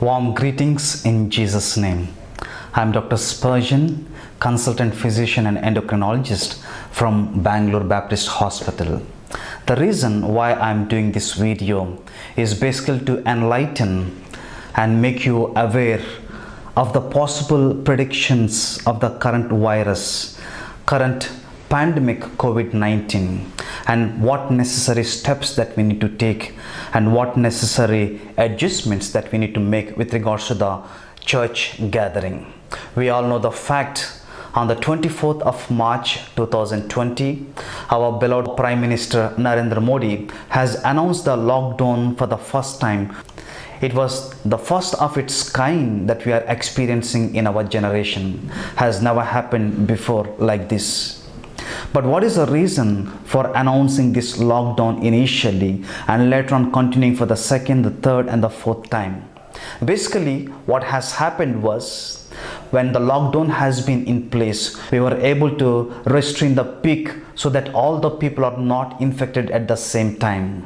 Warm greetings in Jesus' name. I am Dr. Spurzheim, consultant physician and endocrinologist from Bangalore Baptist Hospital. The reason why I am doing this video is basically to enlighten and make you aware of the possible predictions of the current virus, current pandemic COVID-19, and what necessary steps that we need to take and what necessary adjustments that we need to make with regards to the church gathering. We all know the fact on the 24th of March 2020, our beloved Prime Minister Narendra Modi has announced the lockdown for the first time. It was the first of its kind that we are experiencing in our generation. Has never happened before like this. But what is the reason for announcing this lockdown initially and later on continuing for the second, the third and the fourth time? Basically, what has happened was, when the lockdown has been in place, we were able to restrain the peak so that all the people are not infected at the same time.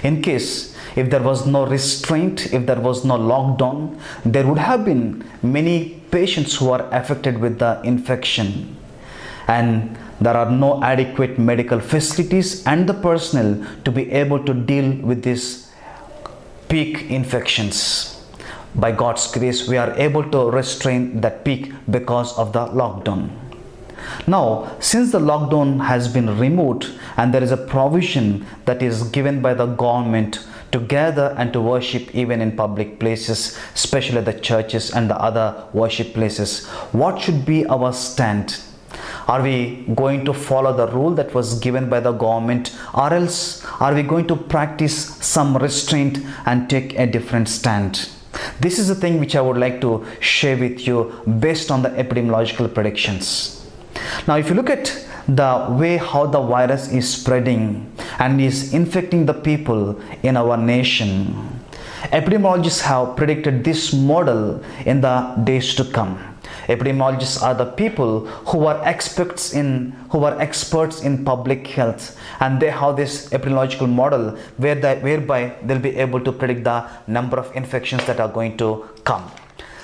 In case, if there was no restraint, if there was no lockdown, there would have been many patients who are affected with the infection. And there are no adequate medical facilities and the personnel to be able to deal with these peak infections. By God's grace, we are able to restrain that peak because of the lockdown. Now, since the lockdown has been removed and there is a provision that is given by the government to gather and to worship even in public places, especially the churches and the other worship places, what should be our stand? Are we going to follow the rule that was given by the government, or else are we going to practice some restraint and take a different stand? This is the thing which I would like to share with you based on the epidemiological predictions. Now, if you look at the way how the virus is spreading and is infecting the people in our nation, epidemiologists have predicted this model in the days to come. Epidemiologists are the people who are experts in public health, and they have this epidemiological model whereby they'll be able to predict the number of infections that are going to come.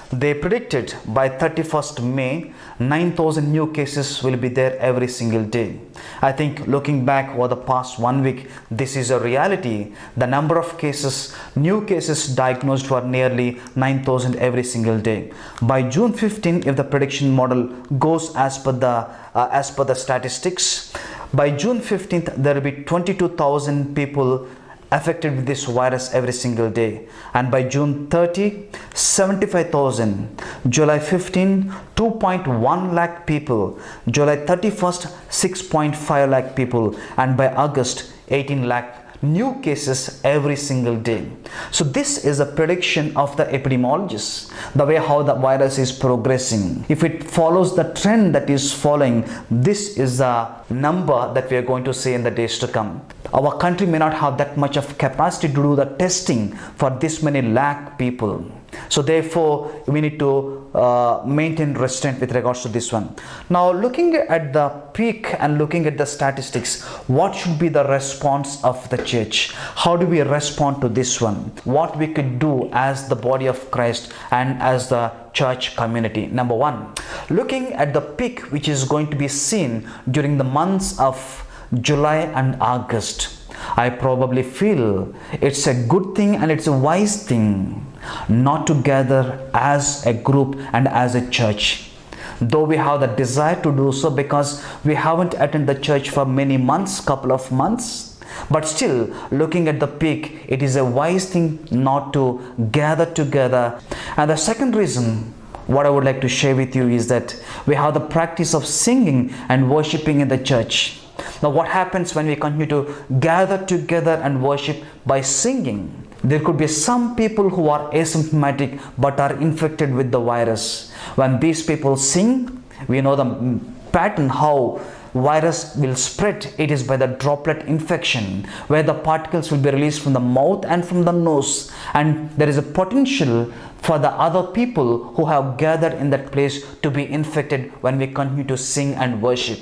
They predicted by 31st May, 9,000 new cases will be there every single day. I think looking back over the past 1 week, this is a reality. The number of cases, new cases diagnosed were nearly 9,000 every single day. By June 15, if the prediction model goes as per the statistics, by June 15th, there will be 22,000 people affected with this virus every single day, and by June 30, 75,000, July 15, 2.1 lakh people, July 31st, 6.5 lakh people, and by August, 18 lakh new cases every single day. So this is a prediction of the epidemiologists, the way how the virus is progressing. If it follows the trend that is following, this is the number that we are going to see in the days to come. Our country may not have that much of capacity to do the testing for this many lakh people. So therefore, we need to maintain restraint with regards to this one. Now, looking at the peak and looking at the statistics, what should be the response of the church? How do we respond to this one? What we could do as the body of Christ and as the church community? Number one, looking at the peak which is going to be seen during the months of July and August, I probably feel it's a good thing and it's a wise thing not to gather as a group and as a church. Though we have the desire to do so because we haven't attended the church for many months, couple of months, but still looking at the peak, it is a wise thing not to gather together. And the second reason what I would like to share with you is that we have the practice of singing and worshiping in the church. Now, what happens when we continue to gather together and worship by singing? There could be some people who are asymptomatic but are infected with the virus. When these people sing, we know the pattern how virus will spread. It is by the droplet infection, where the particles will be released from the mouth and from the nose, and there is a potential for the other people who have gathered in that place to be infected when we continue to sing and worship.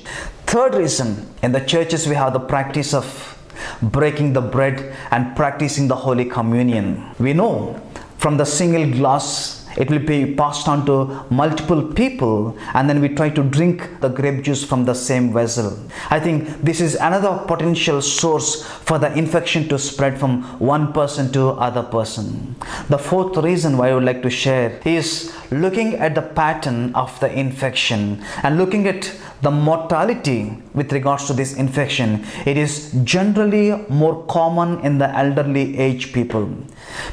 Third reason, in the churches we have the practice of breaking the bread and practicing the Holy Communion. We know From the single glass, it will be passed on to multiple people, and then we try to drink the grape juice from the same vessel. I think this is another potential source for the infection to spread from one person to other person. The fourth reason why I would like to share is looking at the pattern of the infection and looking at the mortality with regards to this infection. It is generally more common in the elderly age people.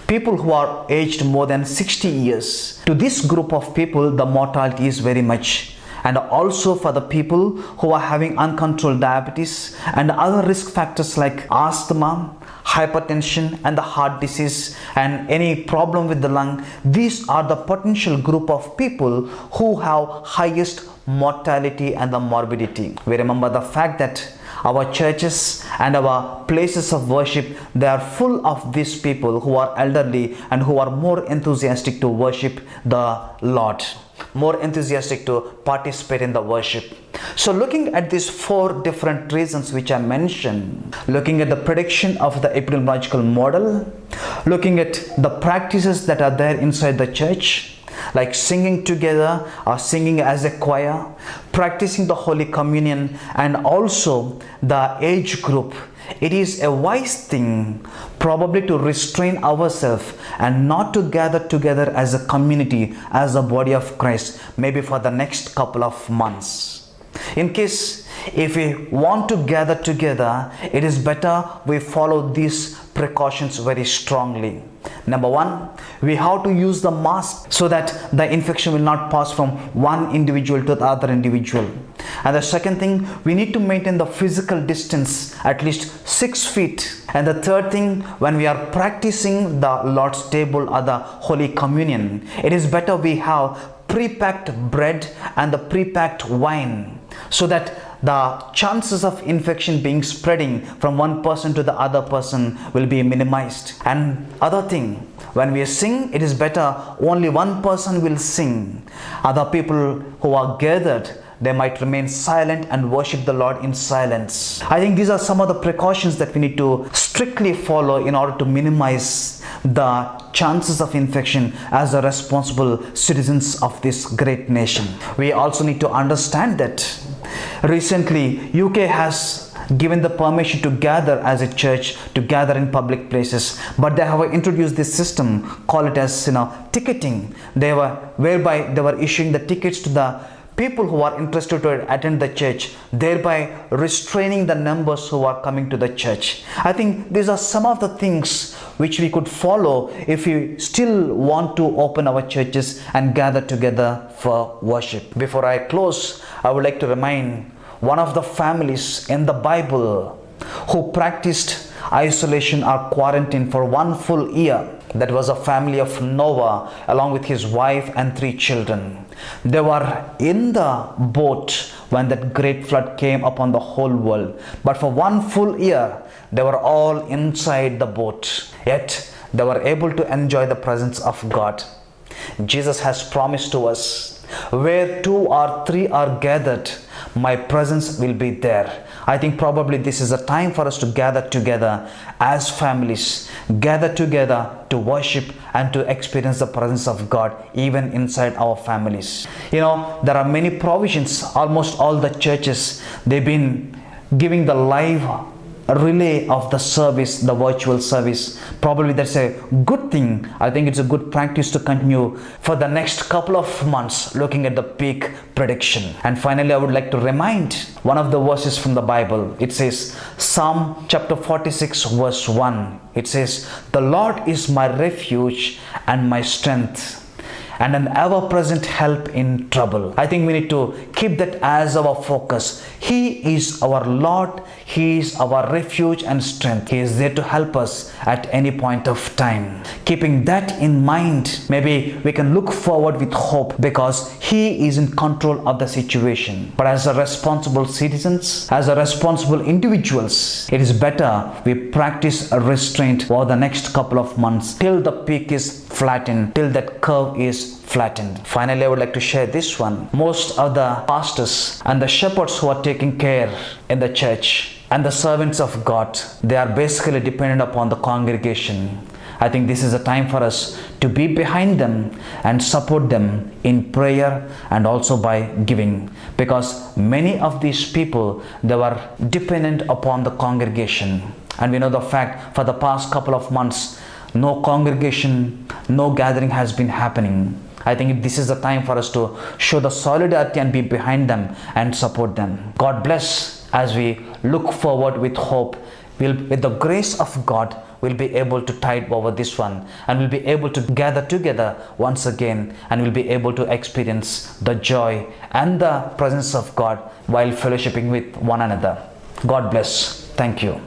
People who are aged more than 60 years. To this group of people, the mortality is very much. And also for the people who are having uncontrolled diabetes and other risk factors like asthma, hypertension and the heart disease and any problem with the lung, these are the potential group of people who have highest mortality and the morbidity. We remember the fact that our churches and our places of worship, they are full of these people who are elderly and who are more enthusiastic to worship the Lord, more enthusiastic to participate in the worship. So looking at these four different reasons which I mentioned, looking at the prediction of the epidemiological model, looking at the practices that are there inside the church, like singing together or singing as a choir, practicing the Holy Communion, and also the age group, it is a wise thing probably to restrain ourselves and not to gather together as a community, as a body of Christ, maybe for the next couple of months. In case if we want to gather together, it is better we follow these precautions very strongly. Number one, we have to use the mask so that the infection will not pass from one individual to the other individual. And the second thing, we need to maintain the physical distance at least 6 feet. And the third thing, when we are practicing the Lord's table or the Holy Communion, it is better we have pre-packed bread and the pre-packed wine so that the chances of infection being spreading from one person to the other person will be minimized. And other thing, when we sing, it is better only one person will sing. Other people who are gathered, they might remain silent and worship the Lord in silence. I think these are some of the precautions that we need to strictly follow in order to minimize the chances of infection as a responsible citizens of this great nation. We also need to understand that recently UK has given the permission to gather as a church, to gather in public places, but they have introduced this system, call it as ticketing. They were whereby they were issuing the tickets to the people who are interested to attend the church, thereby restraining the numbers who are coming to the church. I think these are some of the things which we could follow if we still want to open our churches and gather together for worship. Before I close, I would like to remind one of the families in the Bible who practiced isolation or quarantine for 1 full year. That was a family of Noah along with his wife and 3 children. They were in the boat when that great flood came upon the whole world. But for 1 full year, they were all inside the boat. Yet they were able to enjoy the presence of God. Jesus has promised to us, where 2 or 3 are gathered, my presence will be there. I think probably this is a time for us to gather together as families, gather together to worship and to experience the presence of God even inside our families. There are many provisions. Almost all the churches, they've been giving the live relay of the service, the virtual service. Probably that's a good thing. I think it's a good practice to continue for the next couple of months, looking at the peak prediction. And finally, I would like to remind one of the verses from the Bible. It says, Psalm chapter 46 verse 1. It says, "The Lord is my refuge and my strength, and an ever-present help in trouble." I think we need to keep that as our focus. He is our Lord. He is our refuge and strength. He is there to help us at any point of time. Keeping that in mind, maybe we can look forward with hope because He is in control of the situation. But as a responsible citizens, as a responsible individuals, it is better we practice a restraint for the next couple of months till the peak is flattened, till that curve is flattened. Finally, I would like to share this one. Most of the pastors and the shepherds who are taking care in the church and the servants of God, they are basically dependent upon the congregation. I think this is a time for us to be behind them and support them in prayer and also by giving, because many of these people, they were dependent upon the congregation. And we know the fact, for the past couple of months, no congregation, no gathering has been happening. I think this is the time for us to show the solidarity and be behind them and support them. God bless as we look forward with hope. With the grace of God, we'll be able to tide over this one, and we'll be able to gather together once again, and we'll be able to experience the joy and the presence of God while fellowshipping with one another. God bless. Thank you.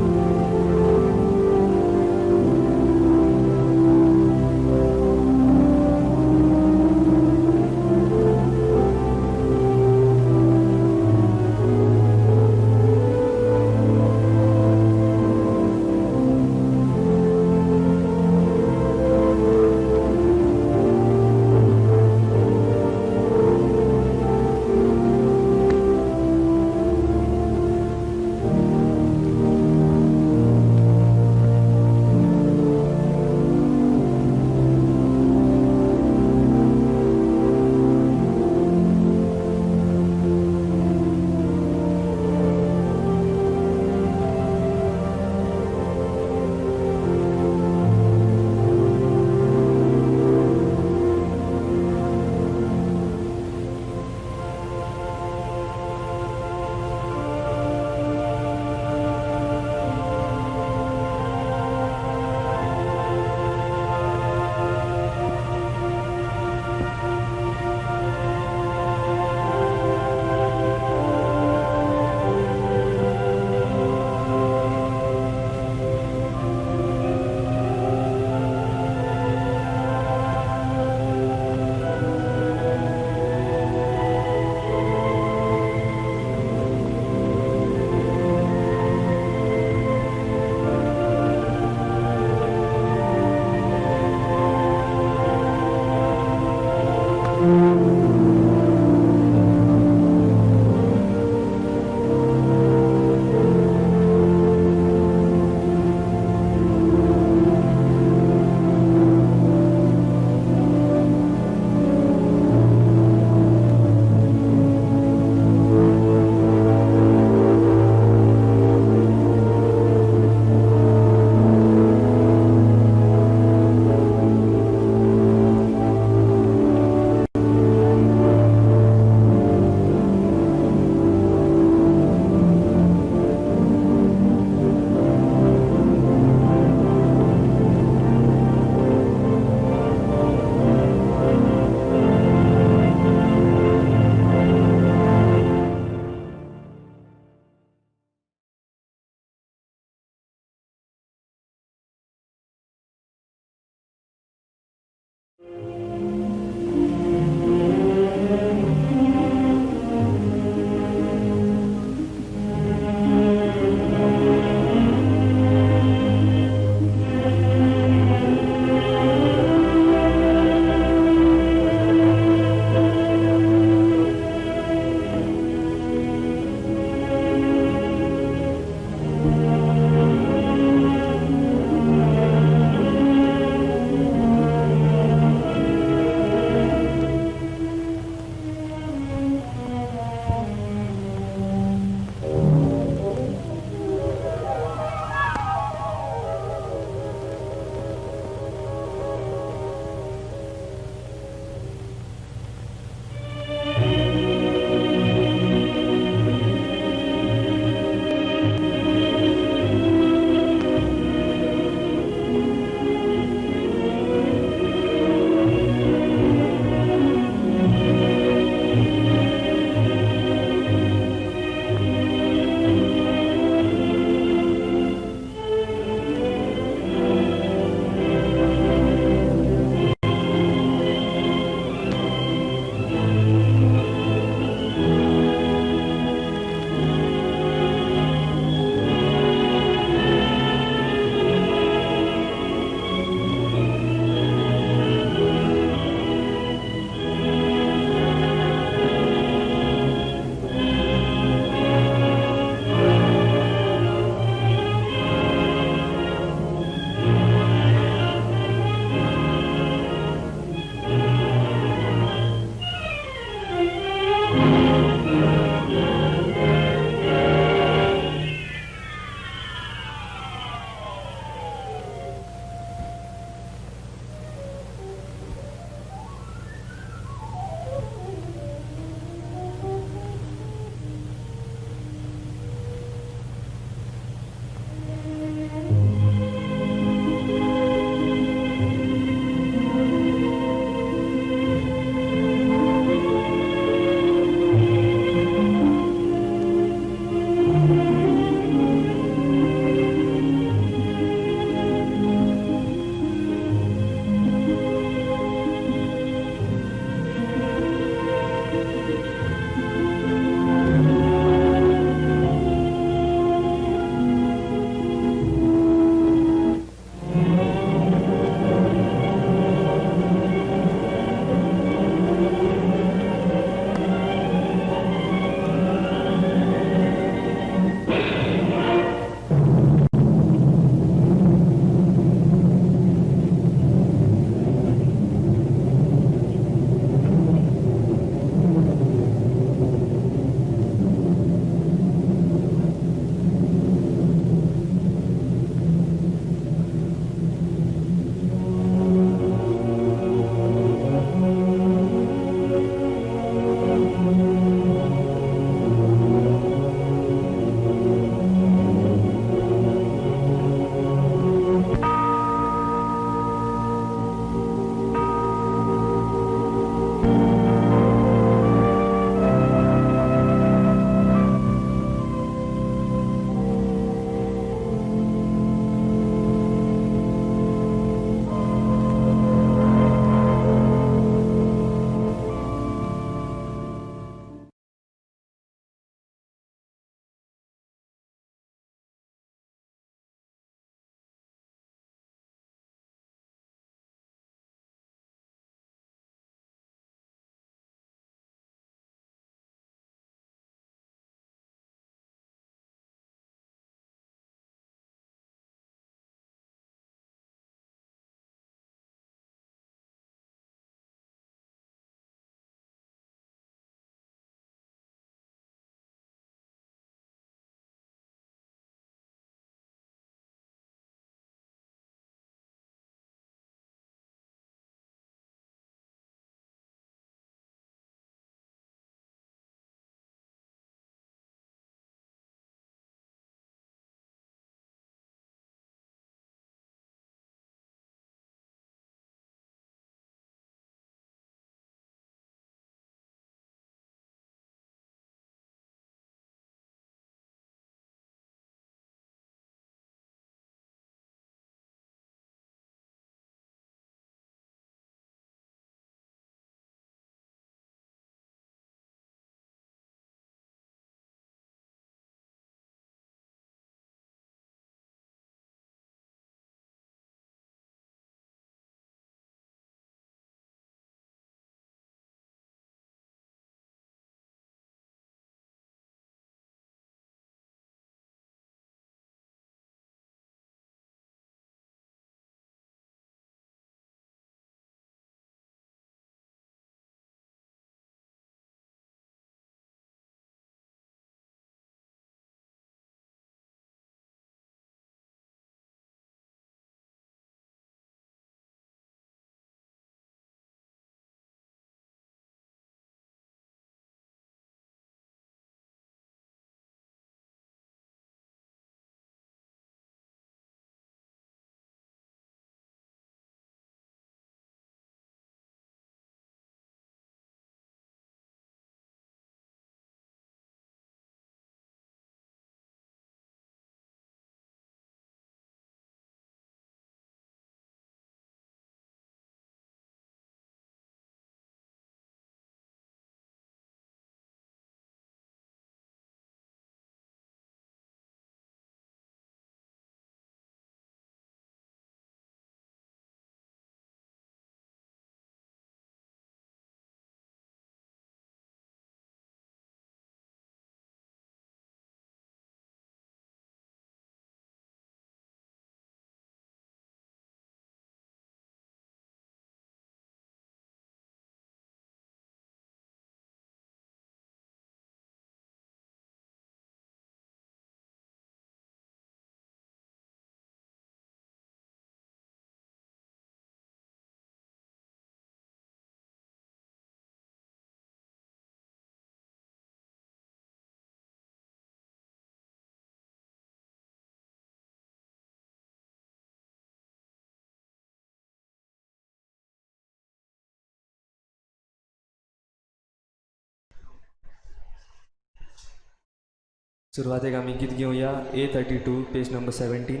सुरवातेक आमी गीत घेवया A 32 page number 17,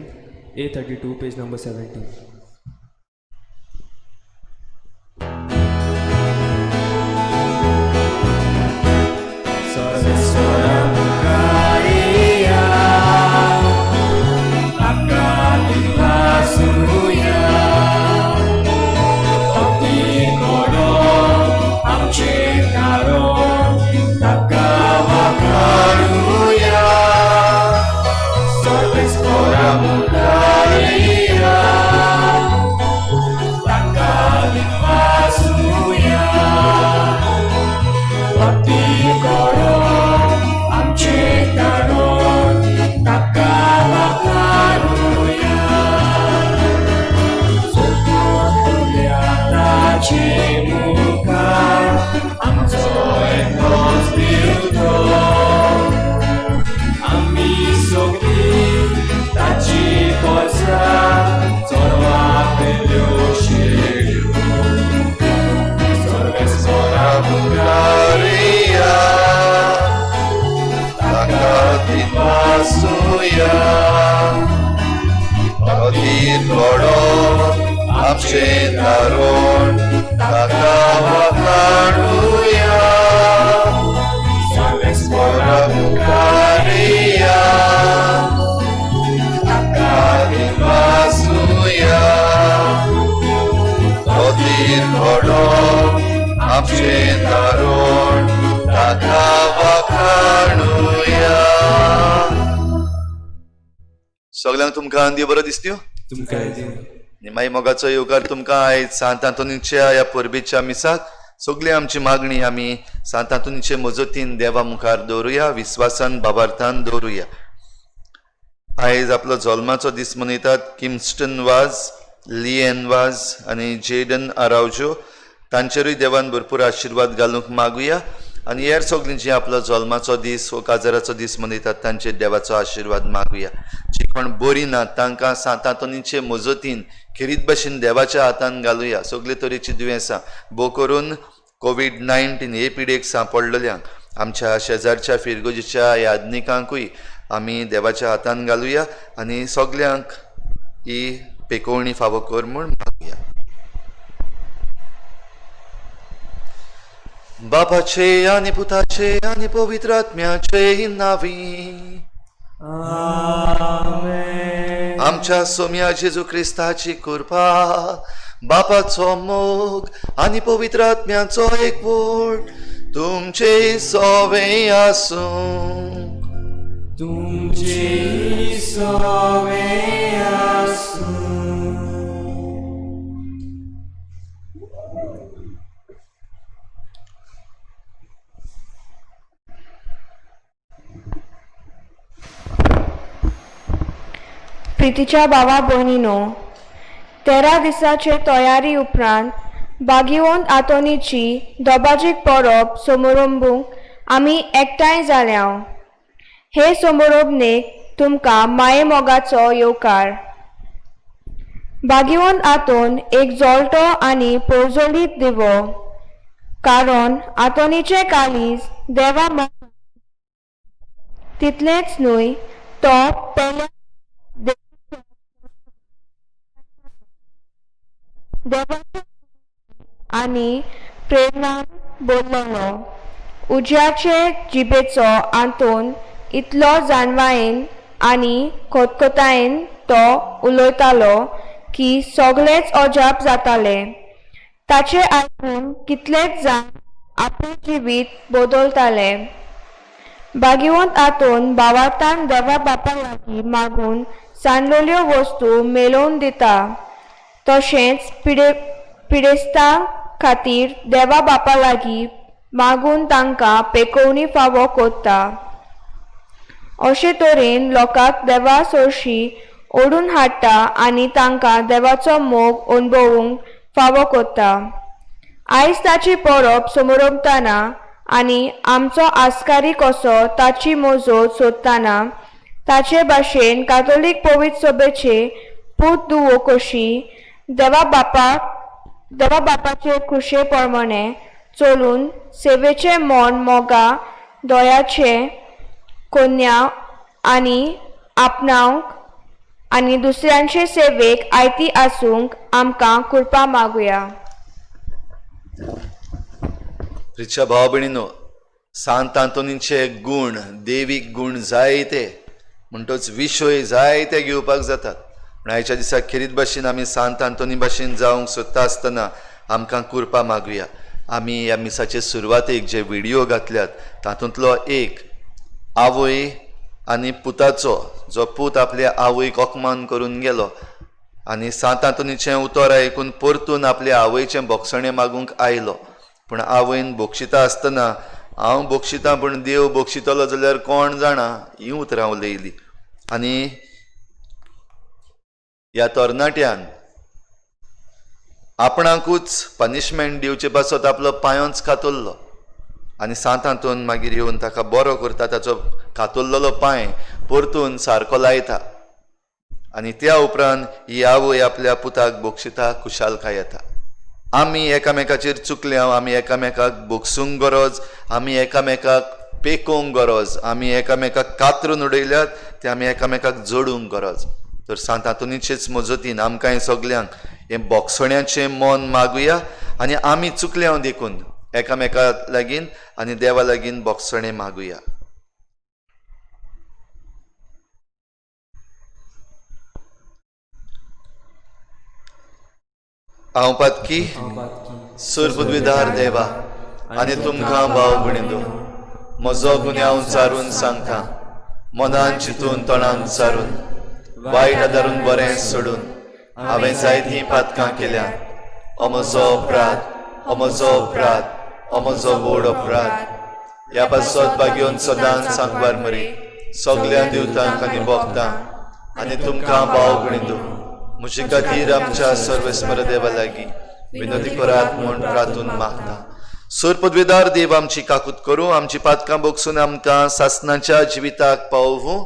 A 32 page number 17. सगळ्यांक तुमकां अंदी बरो दिसत्यो तुमकां निमाई मोगाचो येवकार तुमकां आयज सांत आंतोनीच्या ह्या परबेच्या मिसाक. सगळी आमची मागणी आमी सांत आंतोनीचे मजतीन देवा मुखार दवरुया, विस्वासान बाबार्थान दवरुया. आयज आपलो जल्माचो दीस मनयतात किंगस्टन वाज, लिएन वाज आनी जेडन आरावजो, तांचेरूय देवान भरपूर आशिर्वाद घालूंक मागुया. आनी हेर सगळीं जी आपलो जल्माचो दीस वो काजाराचो दीस मनयतात तांचेर देवाचो आशिर्वाद मागुया. जी कोण बरी ना तांकां सांत आंतोनीचे मजतीन खेरीत भशेन देवाच्या हातान घालुया. सगळे तरेची दुयेंसां भोव करून कोवीड-19 हे पिडेक सांपडलेल्यांक, आमच्या शेजारच्या फिरगोजीच्या यादनिकांकूय आमी देवाच्या हातान घालुया आनी सगल्यांक ही पेकोवणी फावो कर म्हूण मागुया. बापाचे आनी पुताचे आनी पवित्र आत्म्याचे नांवी आमेन. आमच्या सोम्या जेजू क्रिस्ताची कृपा, बापाचो मोग आनी पवित्र आत्म्याचो एकवट तुमचे सवे आसूं. तुमचे सवे आसूं. प्रितीच्या भावा भयणीनो, 13 दिसाचे तयारी उपरांत बागिवंत आंतोनीची दोबाजीक परब समारंभूंक आमी एकठांय जाल्या. हे समारंभेक तुमकां मायेमोगाचो येवकार. बागिवंत आंतोन एक जळटो आनी पोरजोलीत दिवो, कारण आंतोनीचें काळीज देवा तितलेंच न्हय तो पेल्या देवाच्या आनी प्रेरणान बोल्लोलो. उज्याचे जिबेचो आंतोन इतलो जाणवायेन आनी खोतखोतायेन तो उलयतालो की सगळेच अजाप जाताले. ताचें आयकून कितलेच जाण आपलें जिवीत बदलताले. बागिवंत आंतोन भावार्थान देवा बापा लागीं मागून सांडलेल्यो वस्तू मेळोवन दिता, तशेंच पिडेस्तां खातीर देवा बापा लागीं मागून तांकां पेकोवणी फावो कोत्ता. अशे तरेन लोकांक देवा सरशी ओडून हाडटा आनी तांकां देवाचो मोग अणभवूंक फावो कोत्ता. आयज ताची परब समरंभताना आनी आमचो आस्कारी कसो ताची मजत सोदताना ताचे भाशेन कातोलीक पवित्र सभेचे पूत दुवो कशी देवा बापाचे खुशे प्रमाणे चलून सेवेचें मन मोगा दयाचे कोन्या आनी आपणावंक आनी दुसऱ्यांचे सेवेक आयती आसूंक आमकां कृपा मागुया. प्रिच्या भाव भयणीनो, सांत आंतोनीचे गूण, देवीक गूण जायते, म्हणटच विशय जायते घेवपाक जातात. पूण आयच्या दिसा खेरीत भाशेन आमी सांत आंतोनी भाशेन जावंक सोदता आसतना आमकां कृपा मागुया. आमी ह्या मिसाचे सुरवातेक जे व्हिडियो घातल्यात तातूंतलो एक आवय आनी पुताचो, जो पूत आपल्या आवयक अपमान करून गेलो आनी सांत आंतोनीचें उतर आयकून परतून आपल्या आवयचें बोगसणें मागूंक आयलो. पूण आवयन बक्षिता आसतना हांव बक्षितां पूण देव बक्षितलो जाल्यार कोण जाणा ही उतरां उलयली. आनी ह्या तरणाट्यान आपणाकूच पनिशमेंट दिवचे पासत आपलो पांयोच कातरलो आनी सांत आंतोन मागीर येवन ताका बरो करता, ताचो कातरलेलो पांय परतून सारको लायता आनी त्या उपरांत ही आवय आपल्या पुताक बक्षिता, खुशालकाय येता. आमी एकामेकाचेर चुकल्या, आमी एकामेकाक बोगसूंक गरज, आमी एकामेकाक पेकोवंक गरज, आमी एकामेकाक कातरून उडयल्यात ते आमी एकामेकाक जोडूंक गरज. तर सांत आंतोनीचेच मजतीन आमकां सगल्यांक हें बोगसण्याचें मन मागुया आनी आमी चुकल्या देखून एकामेका लागीं आनी देवा लागीं बोगसणें मागुया. हांव पातकी सुरपुदविदार देवा आनी तुमकां भाव भयणींनो, म्हजो गुन्यांव चारून सांगता, मनान चिंतून तोंडान चारून वायट आदारून बरें सोडून हांवें जायतीं पातकां केल्या. हो म्हजो अपराध, हो म्हजो अपराध, हो म्हजो व्हड अपराध. ह्या पासत भागयोवन सदांच सांगवार मरी सगल्या दिवतांक आनी भोगतां आनी तुमकां भाव भयणींनो म्हजे खातीर आमच्या सर्वेस्पर देवा लागीं विनोदी करात म्हूण प्रार्थून मागता. सूर पदवेदार देव आमची काकूत करूं, आमची पातकां बोगसून आमकां सासनाच्या जिविताक पावोवूं.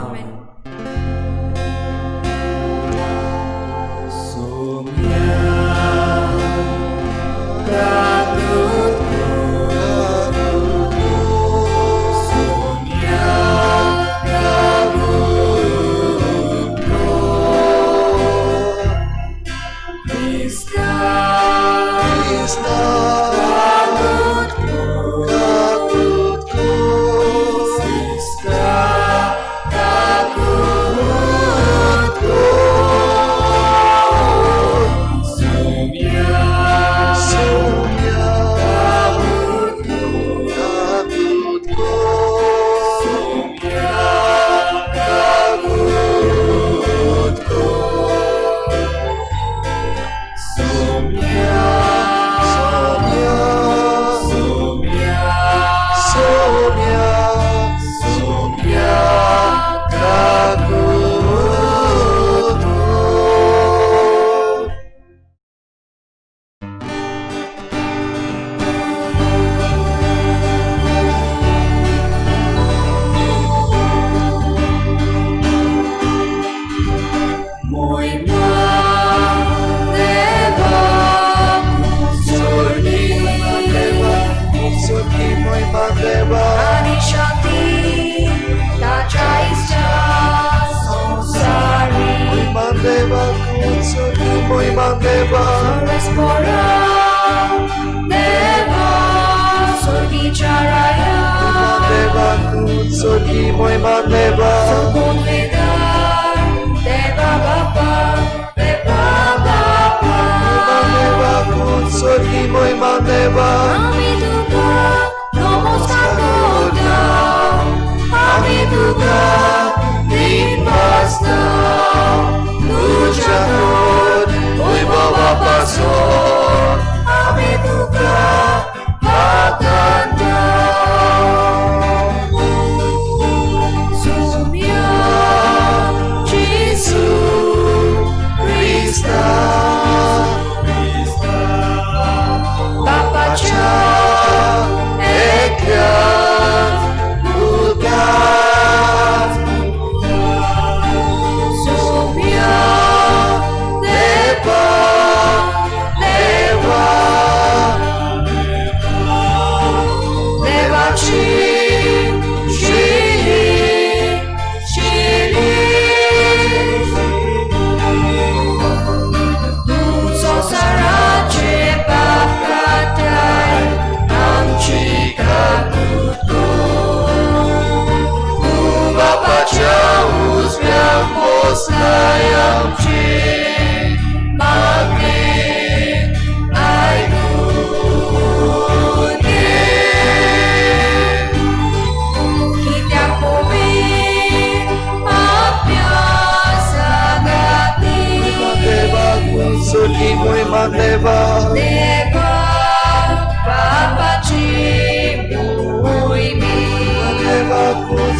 आमेन. Krista, Papa Cha.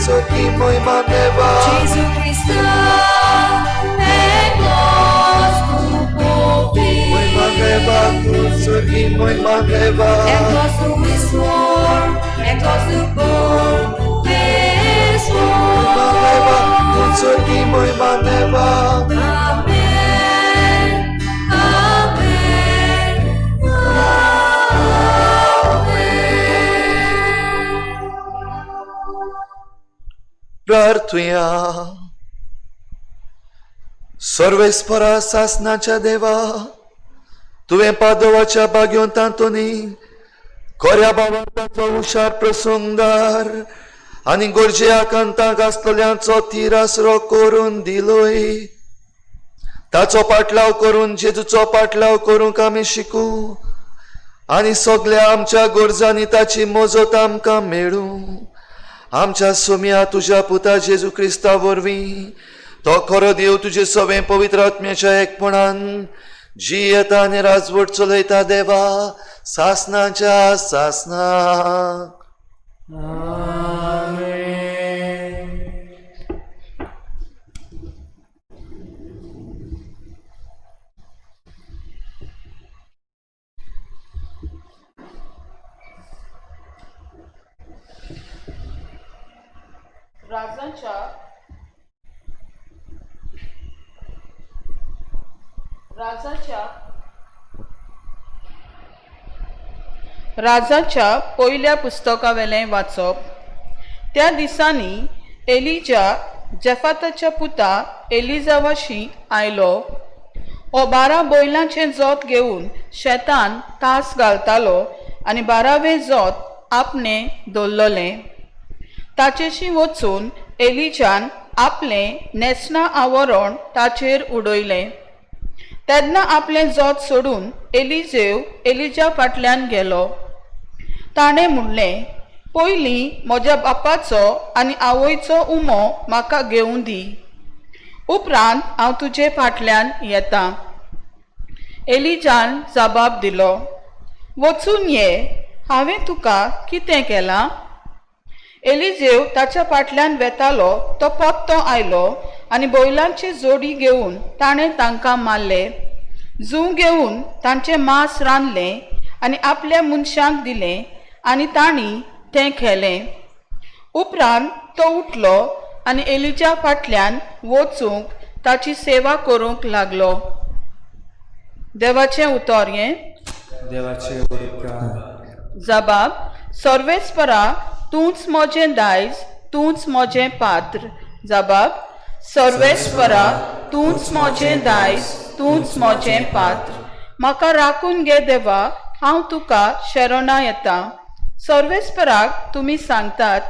स्वर्गी मोहिमा देवा. जेजू क्रिस्ता एकलोच तूं पोवपी. मोहिमा देवा स्वर्गी मोहिमा देवा. एकलोच तूं ईश्वर, एकलोच तूं मोहिमा देवा परमेश्वर. स्वर्गी मोहिमा देवा. आमेन, आमेन, आमेन. प्रार्थुया. सर्वेस्परा सासनाच्या देवा, तुवें पादोवाच्या भाग्योन तांतोनी कोऱ्या बाबाचो हुशार प्रसंगदार आनी गरजे आकांताक आसतल्यांचो थिरासरो करून दिलोय. ताचो पाटलाव करून जेजूचो पाटलाव करूंक आमी शिकूं आनी सगल्या आमच्या गरजांनी ताची मजत आमकां मेळूं. आमच्या सोम्या तुज्या पुता जेजू क्रिस्ता वरवीं, तो खरो देव तुजे सवें पवित्र आत्म्याच्या एकपणान जियेता आनी राजवट चलयता देवा सासनाच्या सासनाक. राजाच्या राजाच्या राजाच्या पयल्या पुस्तकावेलें वाचप. त्या दिसांनी एलिजा जेफाताच्या पुता एलिजावाशी आयलो. हो 12 बैलांचें जोत घेवन शेतान तास घालतालो आनी 12वें जोत आपणें दवरलें. ताचेशी वचून एलिजान आपलें न्हेसणा आवरण ताचेर उडयलें. तेन्ना आपलें जोत सोडून एलिजेव एलिजा फाटल्यान गेलो. ताणें म्हणलें, पयलीं म्हज्या बापाचो आनी आवयचो उमो म्हाका घेवं दी, उपरांत हांव तुजे फाटल्यान येता. एलिजान जबाब दिलो, वचून ये, हांवें तुका कितें केलां? एलिजेव ताच्या फाटल्यान वेतालो तो परतो आयलो आनी बैलांची जोडी घेवन ताणें तांकां मारले. जूं घेवन तांचें मांस रांदलें आनी आपल्या मनशांक दिलें आनी तांणी तें खेलें. उपरांत तो उठलो आनी एलिजा फाटल्यान वचूंक ताची सेवा करूंक लागलो. देवाचें उतर हें. देवाचे उपकार. जबाब: सर्वेस्परा, तूंच म्हजें दायज, तूंच म्हजें पात्र. जबाब: सर्वेस्परा, तूंच म्हजें दायज, तूंच म्हजें पात्र. म्हाका राखून घे देवा, हांव तुका शरणा येता. सर्वेस्पराक तुमी सांगतात,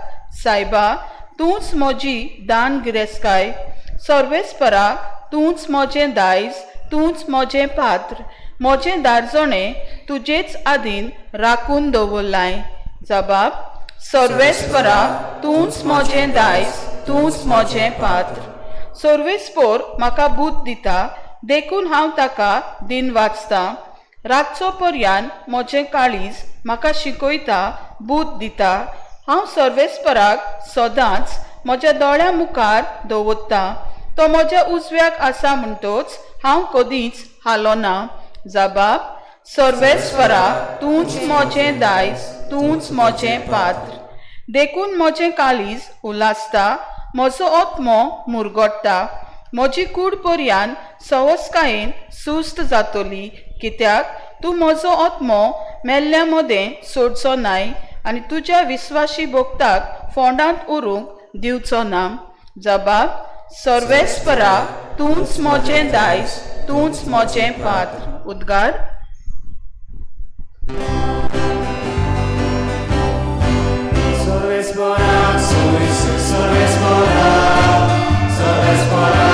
सायबा, तूंच म्हजी दान गिरेस्काय. सर्वेस्परा, तूंच म्हजें दायज, तूंच म्हजें पात्र. म्हजें दारजणें तुजेच आदीन राखून दवरलाय. जबाब: सर्वेस्परा, तूंच म्हजें दायज, तूंच म्हजें पात्र. सर्वेस्पोर म्हाका बूद दिता, देखून हांव ताका दिन वाचतां. रातचो पर्यान म्हजें काळीज म्हाका शिकयता, बूद दिता. हांव सर्वेस्पराक सदांच म्हज्या दोळ्यां मुखार दवरतां. तो म्हज्या उजव्याक आसा म्हणटोच हांव कदींच हालोना. जबाब: सर्वेस्परा, तूंच म्हजें दायज, तूंच म्हजें पात्र. देखून म्हजें काळीज उल्हासता, म्हजो आत्मो मुरगट्टा. म्हजी कूड पर्यान सवसकायेन सुस्त जातली, कित्याक तूं म्हजो आत्मो मेल्ल्या मदें सोडचो नाय आनी तुज्या विस्वाशी भोगताक फोंडांत उरूंक दिवचो ना. जबाब: सर्वेस्परा, तूंच म्हजें दायज, तूंच म्हजें पात्र. उद्गार. सर्वेस्परा, सुई सुई सर्वेस्परा, सर्वेस्परा,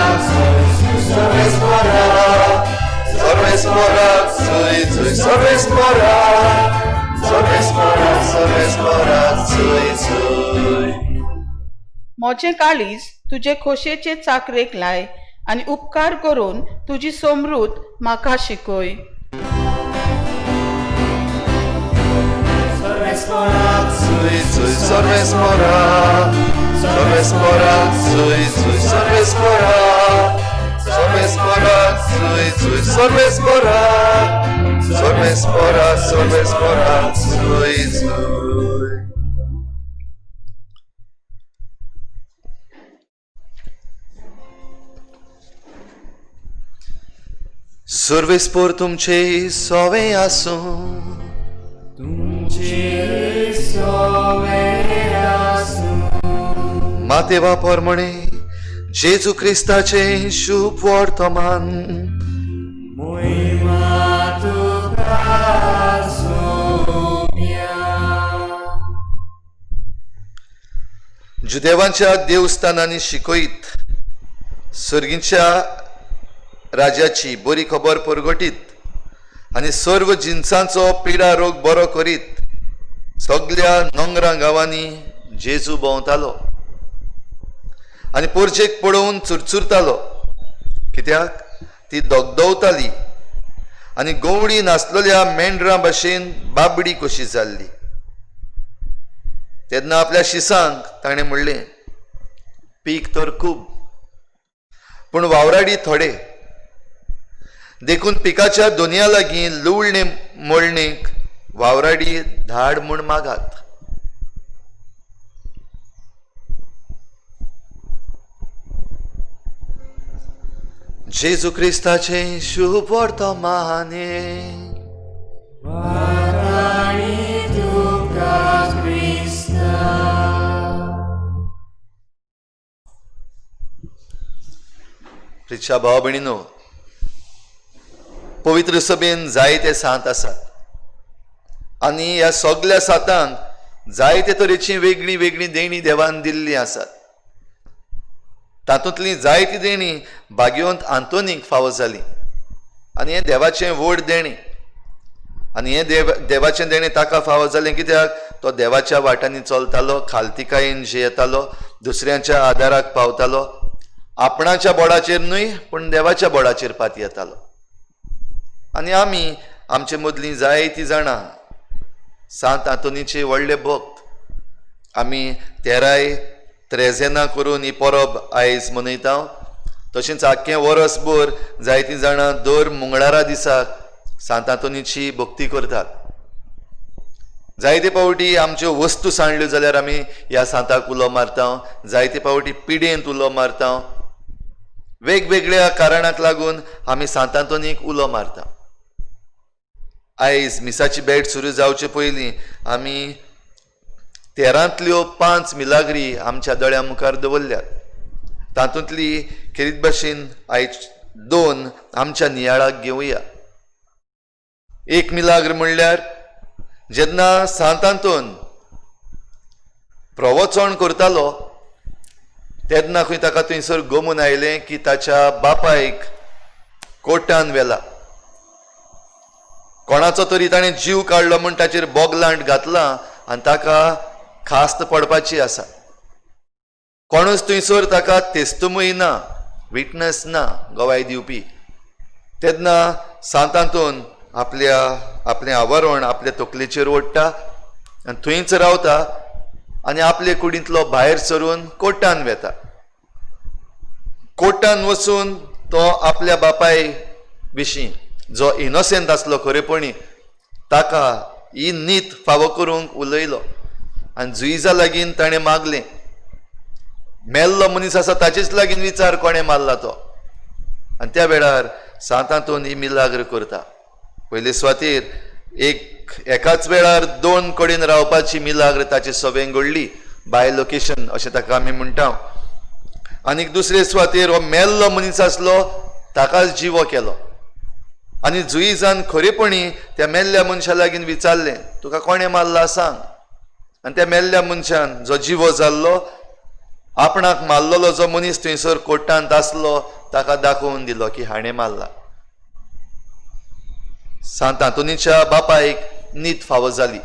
सर्वेस्परा, सुई सुई. म्हजें काळीज तुजे खोशेचे चाकरेक लाय आनी उपकार करून तुजी समृद्ध म्हाका शिकय. सुई सुई सर्वेस्परा, सर्वेस्परा जुय जुय सर्वेस्परा, सर्वेस्परा जुय जुय सर्वेस्परा, सर्वेस्परा सर्वेस्परा जुय जुय. सर्वेस्पर तुमचे सवे आसूं. मातेवा परमणे जेजू क्रिस्ताचे शुभ वर्तमान. जुदेवांच्या देवस्थानांनी शिकयत सर्गींच्या राज्याची बरी खबर परगटीत आनी सर्व जिनसांचो पिडा रोग बरो करीत सगल्या नोंगरां गांवांनी जेजू भोंवतालो आनी पोरजेक पळोवन चुरचुरतालो, कित्याक ती दगदवताली आनी गवळी नासलेल्या मेंढरां भाशेन बाबडी कशी जाल्ली. तेन्ना आपल्या शिसांक ताणें म्हणलें, पीक तर खूब पूण वावराडी थोडे, देखून पिकाच्या दोनया लागीं लुवणे मळणेक वावराडी धाड म्हूण मागात. जेजू क्रिस्ताचें शुभ वर्तमाने. प्रिच्या भाव भयणीनो, पवित्र सभेन जायते सांत आसात आनी ह्या सगल्या सातांक जायते तरेची वेगळीं वेगळीं देणीं देवान दिल्लीं आसात. तातूंतलीं जायती देणीं भाग्यवंत आंतोनीक फावो जालीं आनी हें देवाचें व्हड देणें आनी हें देवाचें देणें ताका फावो जालें कित्याक तो देवाच्या वाटांनी चलतालो, खालतिकायेन जियेतालो, दुसऱ्यांच्या आदाराक पावतालो, आपणाच्या बोडाचेर न्हय पूण देवाच्या बोडाचेर पातयेतालो. आनी आमी आमचे मदलीं जायतीं जाणां सांत आंतोनीचे व्हडले भक्त, आमी तेराय त्रेजेना करून ही परब आयज मनयता. तशेंच आख्खें वरसभर जायतीं जाणां दर मंगळारा दिसाक सांत आंतोनीची भक्ती करतात. जायते फावटी आमच्यो वस्तू सांडल्यो जाल्यार आमी ह्या सांताक उलो मारता, जायते फावटी पिडेंत उलो मारता, वेगवेगळ्या कारणाक लागून आमी सांत आंतोनीक उलो मारता. आयज मिसाची भेट सुरू जावचे पयलीं आमी 13तल्यो 5 मिलाग्री आमच्या दोळ्या मुखार दवरल्यात. तातूंतली खेरीत भाशेन आयज 2 आमच्या नियाळाक घेवया. एक मिलाग्र म्हणल्यार जेन्ना सांत आंतोन प्रवचन करतालो तेन्ना खंय ताका थंयसर गमून आयलें की ताच्या बापायक कोर्टान व्हेला, कोणाचो तरी ताणें जीव काडलो म्हूण ताचेर बोगलांट घातलां आनी ताका खास्त पडपाची आसा. कोणूच थंयसर ताका तेस्तुमूय ना, विटनस ना गवाय दिवपी. तेन्ना सांत आंतोन आपलें आवरण आपल्या तकलेचेर ओडटा आनी थंयच रावता आनी आपले कुडींतलो भायर सरून कोर्टान वेता. कोर्टान वचून तो आपल्या बापाय विशीं जो इनोसेंट आसलो खरेपणी ताका ही नीत फावो करूंक उलयलो आनी जुईजा लागीं ताणें मागलें, मेल्लो मनीस आसा ताचेच लागीं विचार कोणें मारला तो. आनी त्या वेळार सांत आंतोन ही मिलाग्र करता. पयले सुवातेर एकाच वेळार 2 कडेन रावपाची मिलाग्र ताचे सवें घडली, बाय लोकेशन अशें ताका आमी म्हणटा. आनीक दुसरे सुवातेर हो मेल्लो मनीस आसलो ताकाच जिवो केलो आनी जुईजान खरेपणी त्या मेल्ल्या मनशा लागीं विचारलें, तुका कोणें मारला सांग. आनी त्या मेल्ल्या मनशान जो जिवो जाल्लो आपणाक मारलेलो जो मनीस थंयसर कोर्टांत आसलो ताका दाखोवन दिलो की हाणें मारला. सांत आंतोनीच्या बापायक नीत फावो जाली,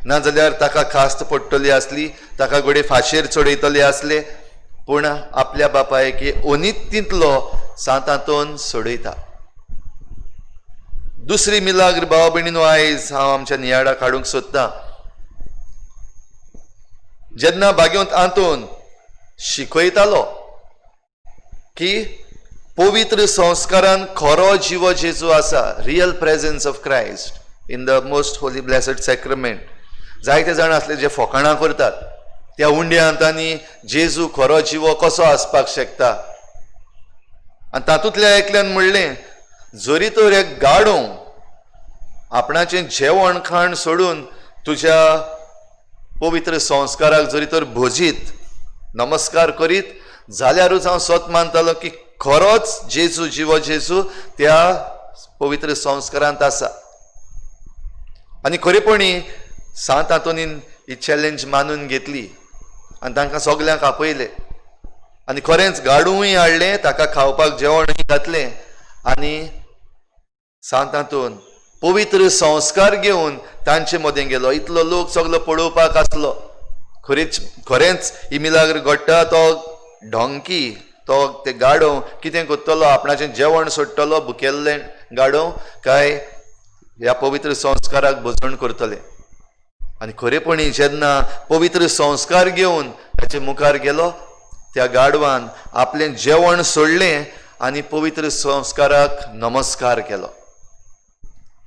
नाजाल्यार ताका खास्त पडटली आसली, ताका घडये फांशेर चडयतले आसले, पूण आपल्या बापायक हे अनितींतलो सांत आंतोन सोडयता. दुसरी मिलाग्र भाव भयणीनो आयज हांव आमच्या नियाळाक हाडूंक सोदतां. जेन्ना भाग्यवंत आंतोन शिकयतालो की पवित्र संस्कारान खरो जिवो जेजू आसा, real presence of Christ in the most holy blessed sacrament. जायते जाण आसले जे फोकाणां करतात त्या उंड्यांत आनी जेजू खरो जिवो कसो आसपाक शकता. आनी तातूंतल्या एकल्यान म्हणलें, जरी तर एक गाडो आपणाचें जेवण खाण सोडून तुज्या पवित्र संस्काराक जरी तर भोजीत नमस्कार करीत जाल्यारूच हांव सत मानतालो की खरोच जेजू जिवो जेजू त्या पवित्र संस्कारांत आसा. आनी खरेपणी सांत आंतोनीन ही चॅलेंज मानून घेतली आनी तांकां सगल्यांक आपयले आनी खरेंच गाडूय हाडलें, ताका खावपाक जेवणूय घातलें आनी सांत आंतोन पवित्र संस्कार घेवन तांचे मदें गेलो. इतलो लोक सगलो पळोवपाक आसलो. खरेंच खरेंच ही मिलाग्र घडटा, तो डोंकी तो ते गाडो कितें करतलो, आपणाचें जेवण सोडटलो भुकेल्लें गाडो काय ह्या पवित्र संस्काराक भजण करतले. आनी खरेपणी जेन्ना पवित्र संस्कार घेवन ताचे मुखार गेलो त्या गाडवान आपलें जेवण सोडलें आनी पवित्र संस्काराक नमस्कार केलो.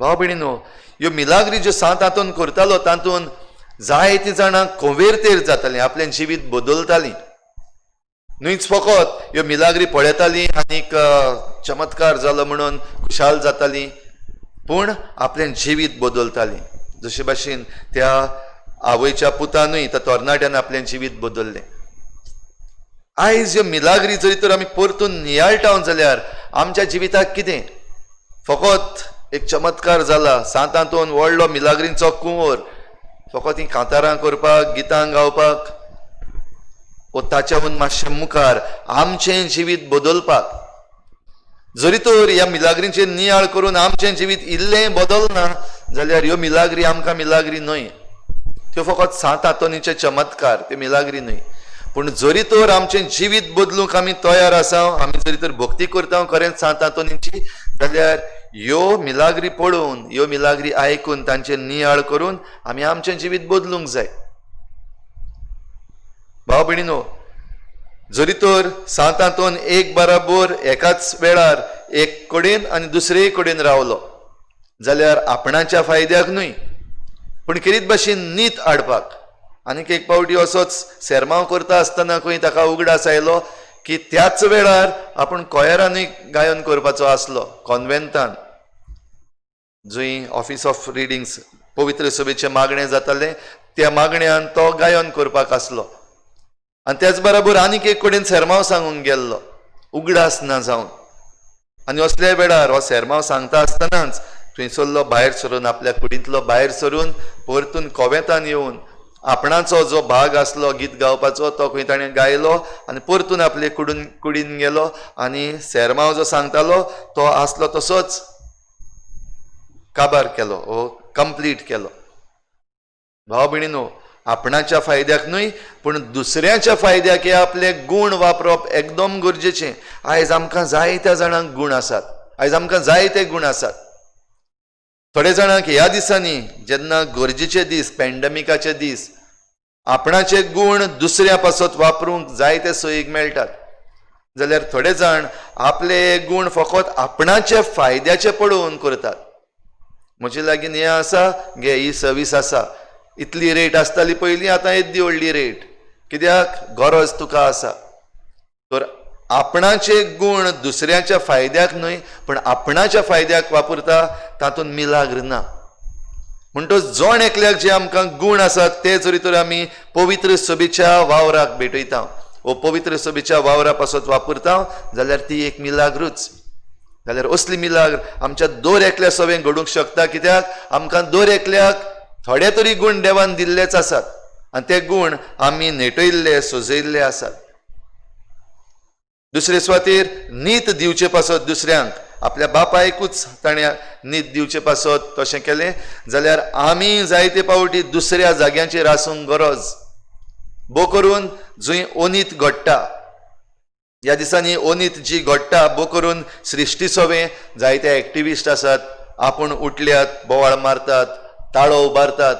भाव भयणीनो, ह्यो मिलाग्री ज्यो सांत आंतोन करतालो तातूंत जायतीं जाणां कोवेरतेर जातालीं, आपलें जिवीत बदलतालीं. न्हूच फकत ह्यो मिलाग्री पळयतालीं आनीक चमत्कार जालो म्हणून खुशाल जातालीं, पूण आपलें जिवीत बदलतालीं. जशे भाशेन त्या आवयच्या पुतानूय त्या तरणाट्यान आपलें जिवीत बदललें. आयज ह्यो मिलाग्री जरी तर आमी परतून नियाळटा जाल्यार आमच्या जिविताक कितें फकत एक चमत्कार जाला. सांत आंतोन व्हडलो मिलाग्रींचो कुंवर, फकत हीं कांतारां करपाक गितां गावपाक वो ताच्याहून मातशें मुखार आमचें जिवीत बदलपाक. जरी तर ह्या मिलाग्रींचेर नियाळ करून आमचें जिवीत इल्लें बदलना जाल्यार ह्यो मिलाग्री आमकां मिलाग्री न्हय, त्यो फकत सांत आंतोनीचे चमत्कार, त्यो मिलाग्री न्हय. पूण जरी तर आमचें जिवीत बदलूंक आमी तयार आसा, आमी जरी तर भक्ती करता खरेंच सांत आंतोनीची, जाल्यार ह्यो मिलाग्री पळोवन ह्यो मिलाग्री आयकून तांचेर नियाळ करून आमी आमचें जिवीत बदलूंक जाय. भाव भयणीनो, जरी तर सांत आंतोन एक बराबर एकाच वेळार एक कडेन आनी दुसरे कडेन रावलो जाल्यार आपणाच्या फायद्याक न्हय, पूण खेरीत भाशेन नीत हाडपाक. आनीक एक पावटी असोच सेरमांव करता आसतना खंय ताका उगडास आयलो की त्याच वेळार आपूण कोयरानूय गायन करपाचो आसलो कॉन्वेंतान, जंय ऑफिस ऑफ रिडिंग्स पवित्र सभेचें मागणें जातालें त्या मागण्यान तो गायन करपाक आसलो. आनी त्याच बराबर आनीक एक कडेन सेरमांव सांगूंक गेल्लो उगडास ना जावन. आनी असल्या वेळार हो सेरमांव सांगता आसतनाच थंयसरलो भायर सरून आपल्या कुडींतलो भायर सरून परतून कोवेंतान येवन आपणाचो जो भाग आसलो गीत गावपाचो तो खंय ताणें गायलो आनी परतून आपले कुडीन गेलो आनी सेरमांव जो सांगतालो तो आसलो तसोच काबार केलो ओ कंप्लीट केलो. भाव भयणीनो, आपणाच्या फायद्याक न्हय पूण दुसऱ्याच्या फायद्याक हे आपले गूण वापरप एकदम गरजेचें. आयज आमकां जायत्या जाणांक गूण आसात, आयज आमकां जायते गूण आसात. थोडे जाणांक ह्या दिसांनी जेन्ना गरजेचे दीस, पॅन्डमिकाचे दीस, आपणाचे गूण दुसऱ्या पासत वापरूंक जायते सोयीक मेळटात, जाल्यार थोडे जाण आपले गूण फकत आपणाचे फायद्याचे पळोवन करतात. म्हजे लागीं हें आसा, घे ही सर्वीस आसा, इतली रेट आसताली पयलीं, आतां येद्दी व्हडली रेट, कित्याक गरज तुका आसा. तर आपणाचे गूण दुसऱ्याच्या फायद्याक न्हय पूण आपणाच्या फायद्याक वापरता तातूंत मिलाग्र ना. म्हणटच जण एकल्याक जे आमकां गूण आसात ते जरी तर आमी पवित्र सभेच्या वावराक भेटयता वो पवित्र सभेच्या वावरा पासत वापरता जाल्यार ती एक मिलाग्रूच. जाल्यार असली मिलाग्र आमच्या दर एकल्या सवें घडूंक शकता, कित्याक आमकां दर एकल्याक थोडे तरी गूण देवान दिल्लेच आसात आनी ते गूण आमी नेटयल्ले सजयल्ले आसात. दुसरे सुवातेर नीत दिवचे पासत दुसऱ्यांक आपल्या बापायकूच ताणें नीत दिवचे पासत तशें केलें जाल्यार आमी जायते पावटी दुसऱ्या जाग्यांचेर आसूंक गरज, भो करून जंय ओनीत घडटा. ह्या दिसांनी ओनीत जी घडटा भो करून सृश्टी सोवें जायते एक्टिविस्ट आसात, आपूण उठल्यात, बोवाळ मारतात, ताळो उबारतात,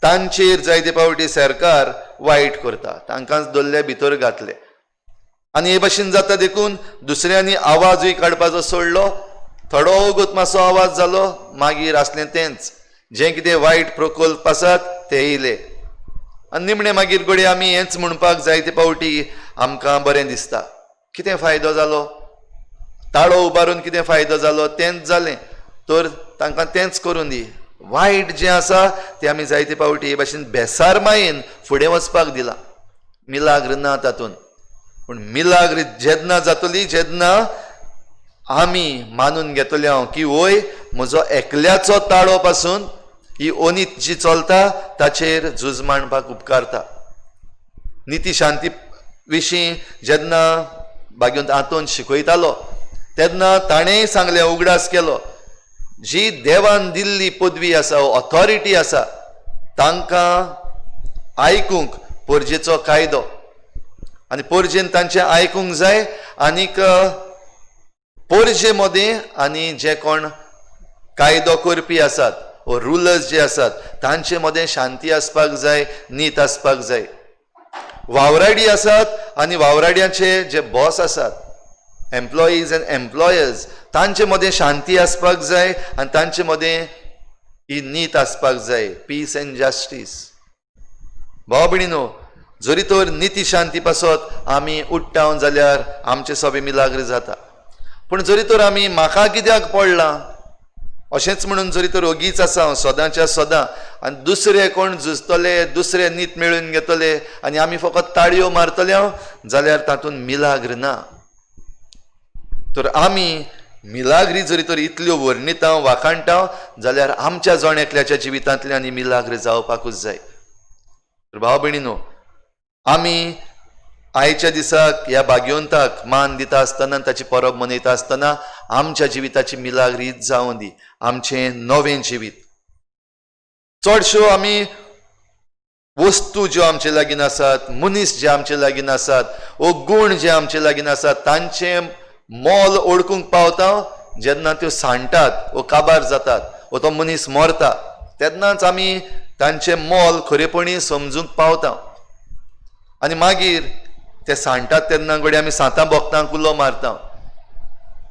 तांचेर जायते पावटी सरकार वायट करता, तांकांच दल्ले भितर घातले. आनी हे भाशेन जाता देखून दुसऱ्यांनी आवाजूय काडपाचो सोडलो. थोडो वगत मातसो आवाज जालो, मागीर आसलें तेंच जें कितें वायट प्रकल्प आसात ते येयले. आनी निमणें मागीर घडये आमी हेंच म्हणपाक जायते फावटी आमकां बरें दिसता, कितें फायदो जालो, ताळो उबारून कितें फायदो जालो, तेंच जालें, तर तांकां तेंच करून दी. वायट जें आसा तें आमी जायते फावटी हे भाशेन बेसारमायेन फुडें वचपाक दिलां, मिलाग्र ना तातूंत. पूण मिलाग्र जेन्ना जातली, जेन्ना आमी मानून घेतले हांव की वय म्हजो एकल्याचो ताळो पासून ही ओनीत जी चलता ताचेर झूज मांडपाक उपकारता. निती शांती विशीं जेन्ना भाग्यवंत आंतोन शिकयतालो तेन्ना ताणेंय सांगलें, उगडास केलो, जी देवान दिल्ली पदवी आसा, ऑथॉरिटी आसा, तांकां आयकूंक पोरजेचो कायदो, आनी पोरजेन तांचें आयकूंक जाय. आनीक पोरजे मदें आनी जे कोण कायदो करपी आसात वो रुलर्स जे आसात तांचे मदें शांती आसपाक जाय, नीत आसपाक जाय. वावराडी आसात आनी वावराड्यांचे जे बॉस आसात, एम्प्लॉईज एन्ड एम्प्लॉयर्स, तांचे मदें शांती आसपाक जाय आनी तांचे मदें ही नीत आसपाक जाय, पीस एन्ड जस्टीस. भाव भयणीनो, जरी तर निती शांती पासत आमी उट्टावन जाल्यार आमचें सगळें मिलाग्र जाता. पूण जरी तर आमी म्हाका कित्याक पडलां अशेंच म्हणून जरी तर ओगीच आसा हांव सदांच्या सदां, आनी दुसरे कोण झुजतले, दुसरे नीत मेळून घेतले आनी आमी फकत ताळयो मारतले हांव, जाल्यार तातूंत मिलाग्र ना. तर आमी मिलाग्री जरी तर इतल्यो वर्णिता वाखाणटा जाल्यार आमच्या जण एकल्याच्या जिवितांतल्यान ही मिलाग्र जावपाकूच जाय. तर भाव भयणीनो, आमी आयच्या दिसाक ह्या भाग्यवंताक मान दिता आसतना, ताची परब मनयता आसतना आमच्या जिविताची मिलाग्र हीच जावं दी, आमचें नवें जिवीत. चडश्यो आमी वस्तू ज्यो आमचे लागीं आसात, मनीस जे आमचे लागीं आसात, वो गूण जे आमचे लागीं आसात, तांचें मोल ओळखूंक पावता जेन्ना त्यो सांडटात वो काबार जातात वो तो मनीस मरता, तेन्नाच आमी तांचें मोल खरेपणी समजूंक पावता. आनी मागीर ते सांडटात तेन्ना घडये आमी सांतां भोगतां, कुलो मारता.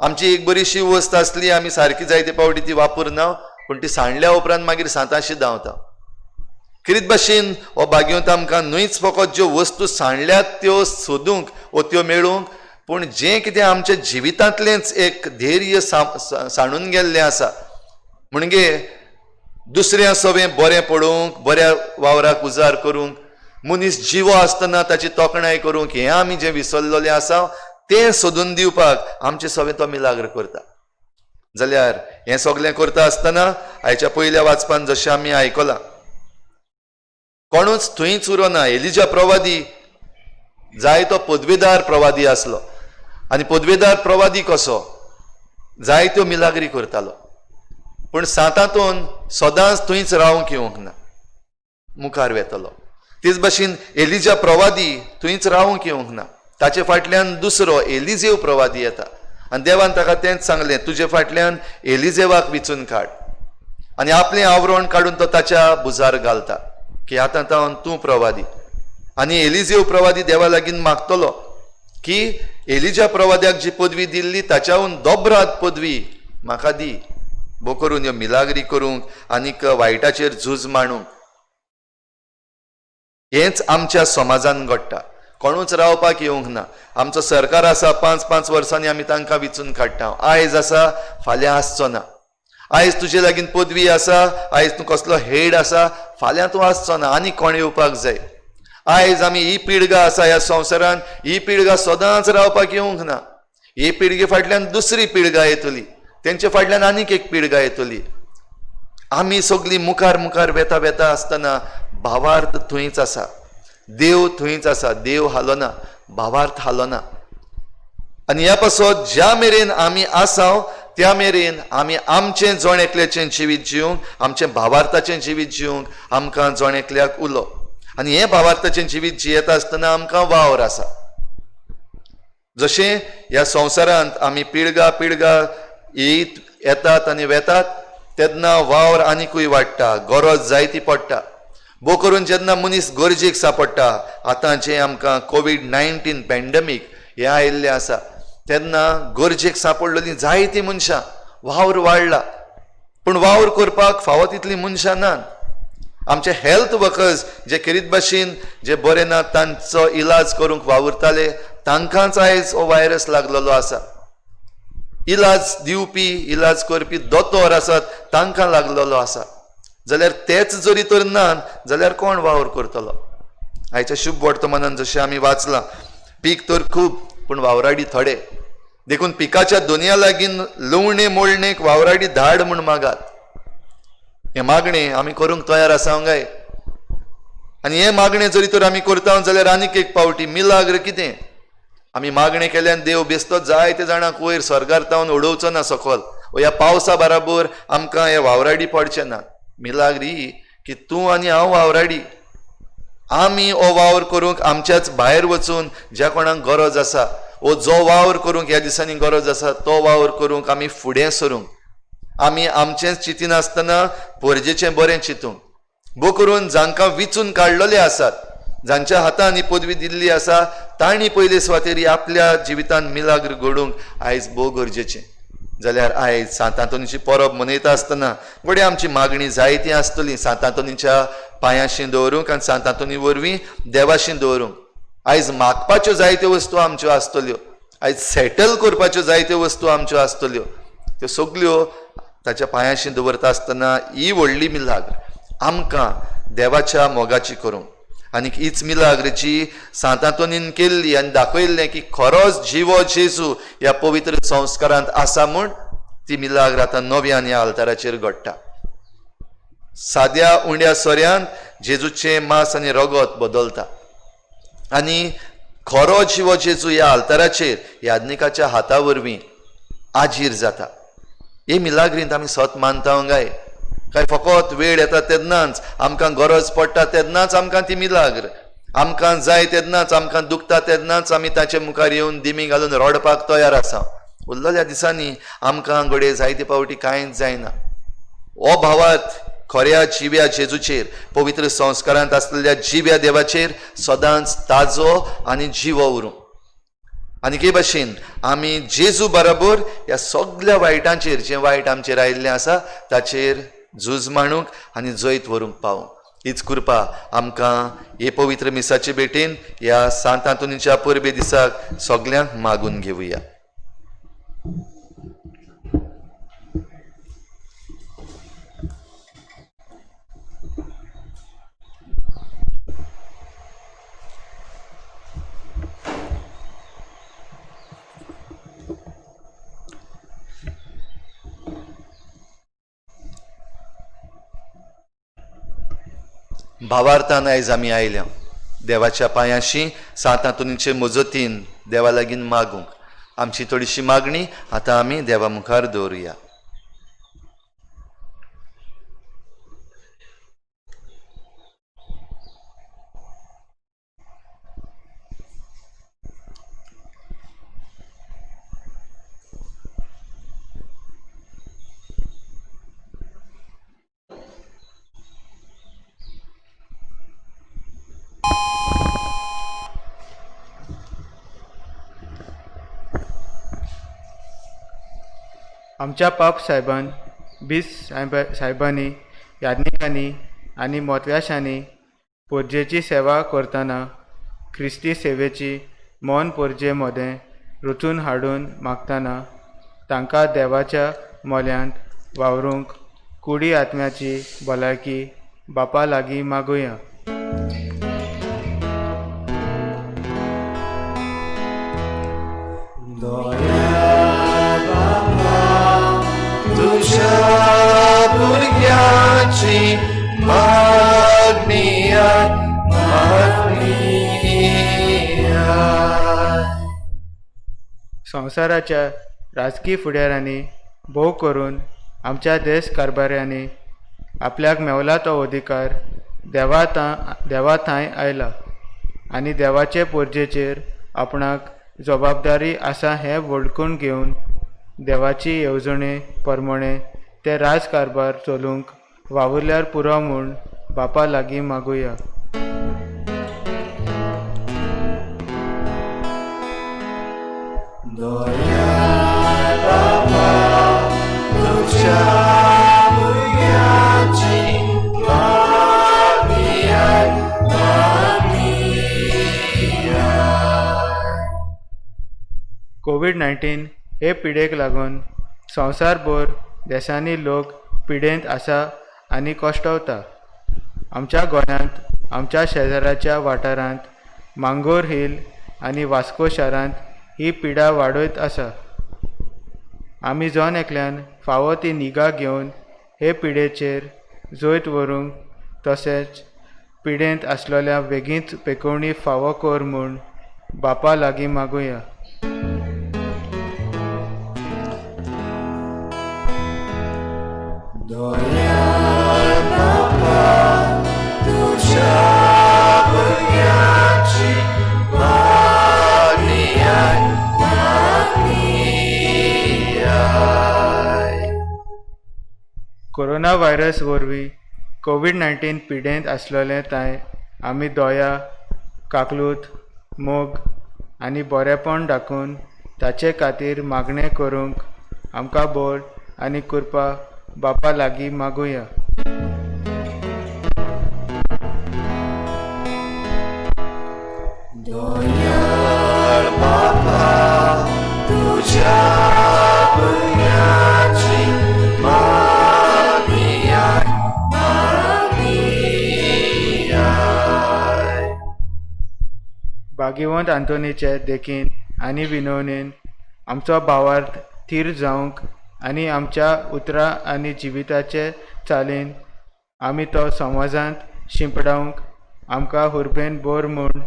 आमची एक बरीशी वस्त आसली, आमी सारकी जायते फावटी ती वापरना, पूण ती सांडल्या उपरांत मागीर सांतांशी धांवता. किरीत भाशेन हो भाग्यवंत आमकां न्हयच फकत ज्यो वस्तू सांडल्यात त्यो सोदूंक वो त्यो मेळूंक, पूण जें कितें आमच्या जिवितांतलेंच एक धैर्य सांडून गेल्लें आसा, म्हणजे दुसऱ्या सवें बरें पळोवंक, बऱ्या वावराक उजार करूंक, मनीस जिवो आसतना ताची तोखणाय करूंक, हें आमी जें विसरलेलें आसा तें सोदून दिवपाक आमचें सवें तो मिलाग्र करता. जाल्यार हें सगळें करता आसतना आयच्या पयल्या वाचपान जशें आमी आयकलां, कोणूच थंयच उरोना. एलिजा प्रवादी जायतो पदवेदार प्रवादी आसलो, आनी पदवेदार प्रवादी कसो जायत्यो मिलाग्री करतालो, पूण सांतांतून सदांच थंयच रावंक येवंक ना, मुखार वेतलो. तेच भाशेन एलिजा प्रवादी थंयच रावंक येवंक ना, ताचे फाटल्यान दुसरो एलिजेव प्रवादी येता आनी देवान ताका तेंच सांगलें, तुजे फाटल्यान एलिजेवाक विचून काड, आनी आपलें आवरण काडून तो ताच्या भुजार घालता की आतां तावन तूं प्रवादी. आनी एलिजेव प्रवादी देवा लागीं मागतलो की एलिजा प्रवाद्याक जी पदवी दिल्ली ताच्याहून दोबरात पदवी म्हाका दी, बो करून ह्यो मिलाग्री करूंक आनीक वायटाचेर झूज मांडूंक. हेंच आमच्या समाजान घडटा, कोणूच रावपाक येवंक ना. आमचो सरकार आसा, 5-5 वर्सांनी आमी तांकां विचून काडटा. आयज आसा, फाल्यां आसचो ना. आयज तुजे लागीं पदवी आसा, आयज तूं कसलो हेड आसा, फाल्यां तूं आसचो ना, आनी कोण येवपाक जाय. आयज आमी ही पिळगा आसा ह्या संवसारान, ही पिळगा सदांच रावपाक येवंक ना. ही पिळगे फाटल्यान दुसरी पिळगा येतली, तेंचे फाटल्यान आनीक एक पिळगा येतली. आमी सगळीं मुखार मुखार वेता वेता आसतना भावार्थ थंयच आसा, देव थंयच आसा, देव हालोना, भावार्थ हालोना. आनी ह्या पासत ज्या मेरेन आमी आसा त्या मेरेन आमी आमचें जण एकल्याचें जिवीत जिवंक, आमचें भावार्थाचें जिवीत जिवंक आमकां जण एकल्याक उलो. आनी हें भावार्थाचें जिवीत जियेता आसतना आमकां वावर आसा. जशें ह्या संवसारांत आमी पिळगा पिळगा येत येतात आनी वेतात, तेन्ना वावर आनिकूय वाडटा, गरज जायती पडटा. भोव करून जेन्ना मनीस गरजेक सांपडटा, आतां जें आमकां COVID-19 pandemic हें आयिल्लें आसा तेन्ना गरजेक सांपडलेलीं जायतीं मनशां, वावर वाडला पूण वावर करपाक फावो तितलीं मनशां नात. आमचे हेल्थ वर्कर्स जे खेरीत भाशेन जे बरे ना तांचो इलाज करूंक वावुरताले तांकांच आयज हो वायरस लागलेलो आसा. इलाज दिवपी, इलाज करपी दोतोर आसात तांकां लागलेलो आसा. जाल्यार तेच जरी तर ना जाल्यार कोण वावर करतलो? आयच्या शुभ वर्तमानान जशें आमी वाचलां, पीक तर खूब पूण वावराडी थोडे, देखून पिकाच्या दोनया लागीं लुवणे मोडणेक वावराडी धाड म्हूण मागात. हें मागणें आमी करूंक तयार आसा काय? आनी हें मागणें जरी तर आमी करता जाल्यार आनीक एक पावटी मिलाग्र कितें आमी मागणें केल्यान देव बेस्तो जायते जाणांक वयर स्वर्गार तावन उडोवचो ना सकल, ह्या पावसा बराबर आमकां हे वावराडी पडचे ना. मिलाग्र ही की तूं आनी हांव वावराडी, आमी हो वावर करूंक आमच्याच भायर वचून ज्या कोणाक गरज आसा वो जो वावर करूंक ह्या दिसांनी गरज आसा तो वावर करूंक आमी फुडें सरूंक, आमी आमचेंच चिंतिनासतना परजेचें बरें चिंतूंक. भोव करून जांकां विचून काडलेले आसात, जांच्या हातान ही पदवी दिल्ली आसा तांणी पयले सुवातेर आपल्या जिवितान मिलाग्र घडोवंक आयज भोव गरजेचें. जाल्यार आयज सांत आंतोनीची परब मनयता आसतना घडये आमची मागणी जायती आसतली सांत आंतोनीच्या पांयांशी दवरूंक आनी सांत आंतोनी वरवीं देवाशी दवरूंक. आयज मागपाच्यो जायत्यो वस्तू आमच्यो आसतल्यो, आयज सेटल करपाच्यो जायत्यो वस्तू आमच्यो आसतल्यो, त्यो सगल्यो ताच्या पांयांशी दवरता आसतना ही व्हडली मिलाग्र आमकां देवाच्या मोगाची करूंक. आनीक हीच मिलाग्र जी सांत आंतोनीन केल्ली आनी दाखयल्लें की खरोच जिवो जेजू ह्या पवित्र संस्कारांत आसा म्हूण, ती मिलाग्र आतां नव्यान ह्या आल्ताराचेर घडटा. साद्या उंड्या सोऱ्यान जेजूचें मांस आनी रगत बदलता आनी खरो जिवो जेजू ह्या आल्ताराचेर याज्ञिकाच्या हाता वरवीं आजीर जाता. हे मिलाग्रींत आमी सत मानता काय काय फकत वेळ येता तेन्नाच आमकां गरज पडटा तेन्नाच आमकां ती मिलाग्र, आमकां जाय तेन्नाच, आमकां दुखता तेन्नाच आमी ताचे मुखार येवन दिमी घालून रडपाक तयार आसा. उरलेल्या दिसांनी आमकां घडये जायते पावटी कांयच जायना. हो भावार्थ खऱ्या जिव्या जेजूचेर, पवित्र संस्कारांत आसलेल्या जिव्या देवाचेर सदांच ताजो आनी जिवो उरूं. आनी हे भाशेन आमी जेजू बराबर ह्या सगल्या वायटांचेर, जें वायट आमचेर आयिल्लें आसा ताचेर झूज मांडूंक आनी जैत व्हरूंक पावूं. हीच कृपा आमकां हे पवित्र मिसाचे भेटेन ह्या सांत आंतोनीच्या परबे दिसाक सगल्यांक मागून घेवया. भावार्थान आयज आमी आयल्या देवाच्या पांयांशी सांत आंतोनीचे मजतीन देवा लागीं मागूंक. आमची थोडीशी मागणी आतां आमी देवा मुखार दवरुया. आमच्या पाप साहेबान, बीस साहेबांनी, याज्ञिकांनी आनी मोतव्याशांनी पोरजेची सेवा करतना क्रिस्ती सेवेची मौन पोरजे मदें रचून हाडून मागतना तांकां देवाच्या मोल्यांत वावरूंक कुडी आत्म्याची भलायकी बापा लागीं मागुया. तुझ्या भुरग्याची मागणी मागणी. संवसाराच्या राजकी फुडाऱ्यांनी, भोव करून आमच्या देश कारभाऱ्यांनी आपल्याक मेवला तो अधिकार देवा थांय आयला आनी देवाचे पोरजेचेर आपणाक जबाबदारी आसा हें वळखून घेवन देवाची येवजणे प्रमाणे ते राजकारभार चलूंक वावुरल्यार पुरो म्हूण बापा लागीं मागुया. कोवीड-19 हे पिडेक लागून संवसारभर देशांनी लोक पिडेंत आसा आनी कश्टवता. आमच्या गोंयांत, आमच्या शेजाराच्या वाठारांत, मांगोर हिल आनी वास्को शारांत ही पिडा वाडयत आसा. आमी जण एकल्यान फावो ती निगा घेवन हे पिडेचेर जैत व्हरूंक तशेंच पिडेंत आसलेल्या वेगींच पेकोवणी फावो कर म्हूण बापा लागीं मागुया. कोरोना व्हायरस वरवीं कोवीड-19 पिडेंत आसलेले तांय आमी दोया, काकलूत, मोग आनी बरेपण दाखोवन ताचे खातीर मागणें करूंक आमकां बळ आनी कृपा बापा लागीं मागुया. भाग्यवंत आंतोनीचे देखीन आनी विनवणेन आमचो भावार्थ थीर जावंक आनी आमच्या उतरां आनी जिविताचे चालीन आमी तो समाजांत शिंपडावंक आमकां हुर्बेन बोर म्हूण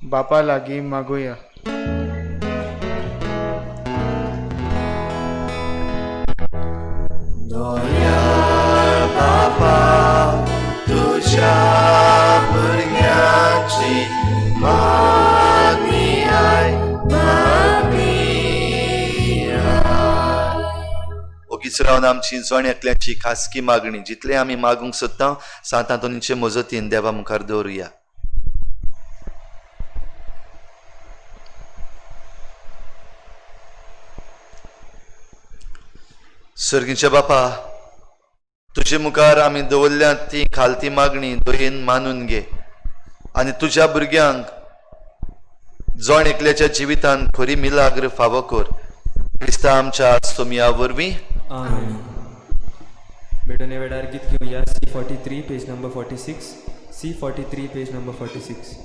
बापा लागीं मागुया. ओगीच रावन आमची जण एकल्याची खासगी मागणी जितले आमी मागूंक सोदता सांत आंतोनीचे मजतीन देवा मुखार दवरुया. सर्गीच्या बापा, तुजे मुखार आमी दवरल्यात ती खालती मागणी दयेन मानून घे आनी तुज्या भुरग्यांक जण एकल्याच्या जिवितान खरी मिलाग्र फावो कर. क्रिस्ता आमच्या सोमया वरवीं. आमेन. भेटवणे वेळार गीत घेवया C43 page number 46, C43 page number 46.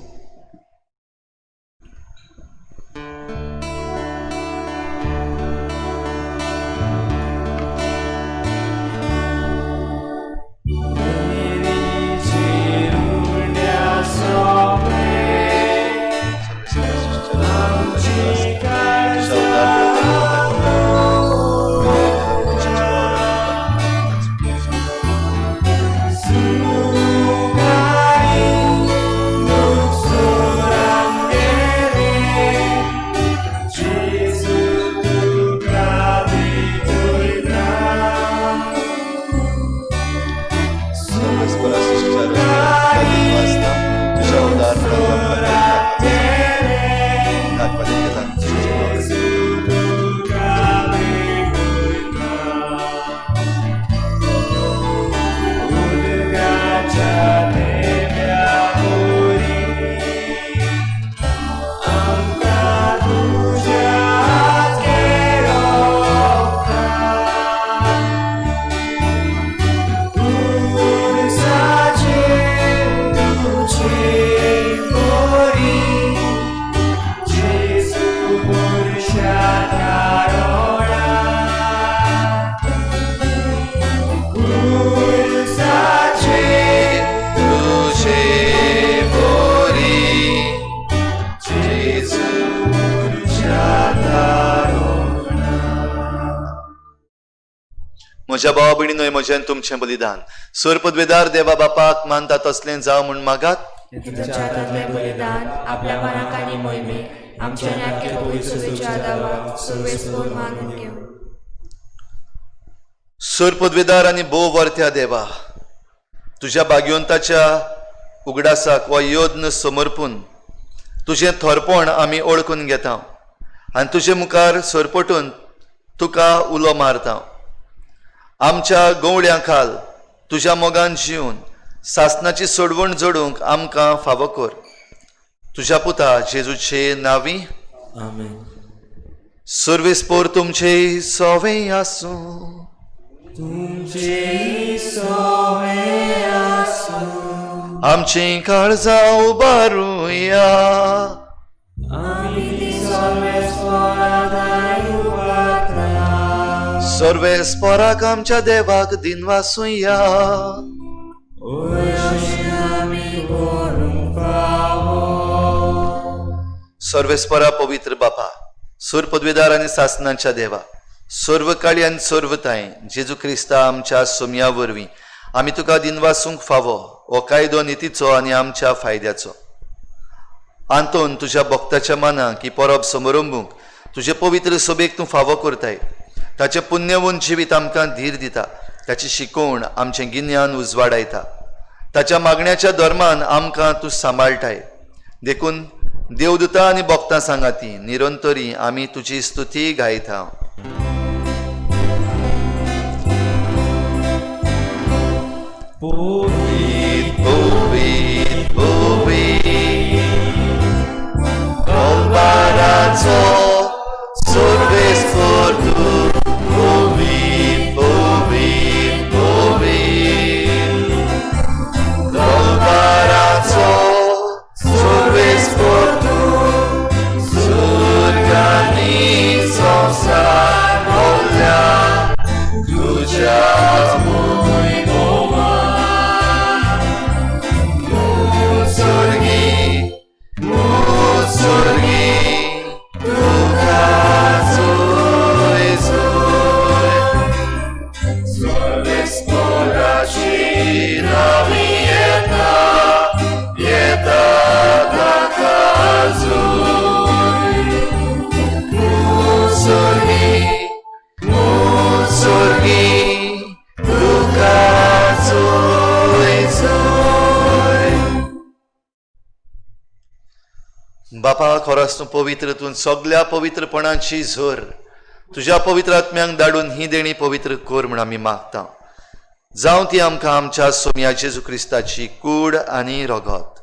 म्हज्या भावा भयणीनो, म्हजें तुमचें बलिदान सर पदवेदार देवा बापाक मानता तसलें जावं म्हूण मागात. तुमच्या हातांतलें बलिदान आपल्या मनाक आनी मोहिमेक आमच्या नाटके पवित्र सुवेच्या दावाक सुवेस्पोर मानून घेवं. सर पदवेदार आनी भोव वर्त्या देवा, तुज्या भाग्यवंताच्या उगडासाक हो यत्न समर्पून तुजें थोरपण आमी ओळखून घेता आनी तुजे मुखार सरपटून तुका उलो मारता. आमच्या गवळ्यां खाल तुज्या मोगान जिवन सासनाची सोडवण जोडूंक आमकां फावो कर. तुज्या पुता जेजूचे नांवी आमेन. सर्वेस्पोर तुमचे सोवे आसूं. आमची काळजां उबारुया. सर्वेस्पोराक आमच्या देवाक दिनवासुया. सर्वेस्परा पवित्र बापा, सुर पदवीदार आनी सासनाच्या देवा, सर्व काळी आनी सर्वताय जेजू क्रिस्ता आमच्या सोमया वरवीं आमी तुका दिनवासूंक फावो हो कायदो नितीचो आनी आमच्या फायद्याचो. आंतोन तुज्या भक्ताच्या मनाक ही परब समारंभूंक तुजे पवित्र सभेक तूं फावो करताय. ताचें पुण्यवंत जिवीत आमकां धीर दिता, ताची शिकवण आमचें गिन्यान उजवाडायता, ताच्या मागण्याच्या धर्मान आमकां तूं सांबाळटाय. देखून देवदूता आनी भक्तां सांगाती निरंतरी आमी तुजी स्तुती गायता. पवित्र पवित्र पवित्र कलवाराचो सर्वेस्पर तूं पवित्र पवित्र पवित्र कलवाराचो सर्वेस्पर तूं सुर्गांनी संवसार भरल्या तुज्या बापा, खरोच तूं पवित्र, तूं सगल्या पवित्रपणाची झर तुज्या पवित्र आत्म्यांक धाडून ही देणी पवित्र कर म्हूण आमी मागता. जावं ती आमकां आमच्या सोमया जेजू क्रिस्ताची कूड आनी रगत.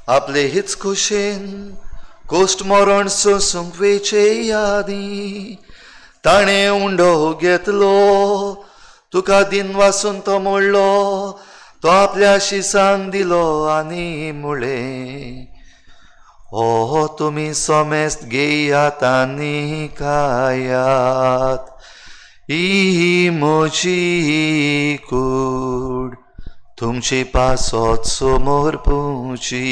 आपले हीच खोशेन कोश्ट मरण सोंसूंक वेचे यादी ताणें उंडो घेतलो, तुका दिनवासून तो मोडलो, तो आपल्या शिसांक दिलो आनी मुळें, ओ तुमी सोमेस्त घेयात आनी खायात, ही म्हजी कूड तुमचे पासत समोर पुची.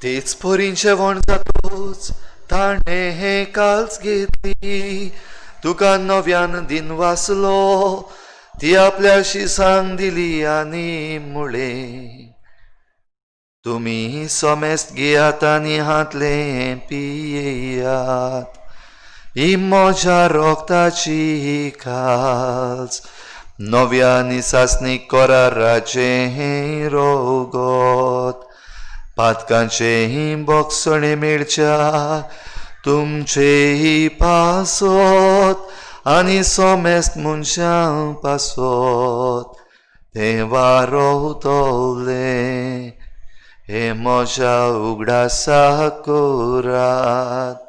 तेच परीं जेवण जातूच ताणें हें काल्स घेतली, तुका नव्यान दिनवासलो, ती आपल्या शिसांक दिली आनी मुळें, तुमी सोमेस्त घेयात आनी हातलें पियेयात, ही म्हज्या रोगताची काल्स नव्या आनी सासणीक कराराचें रोगत, पातकांचें बोगसणें मेळच्या तुमचेय पासत आनी सोमेस्त मनशां पासत तें वारोवतलें हें म्हज्या उगडासा करात.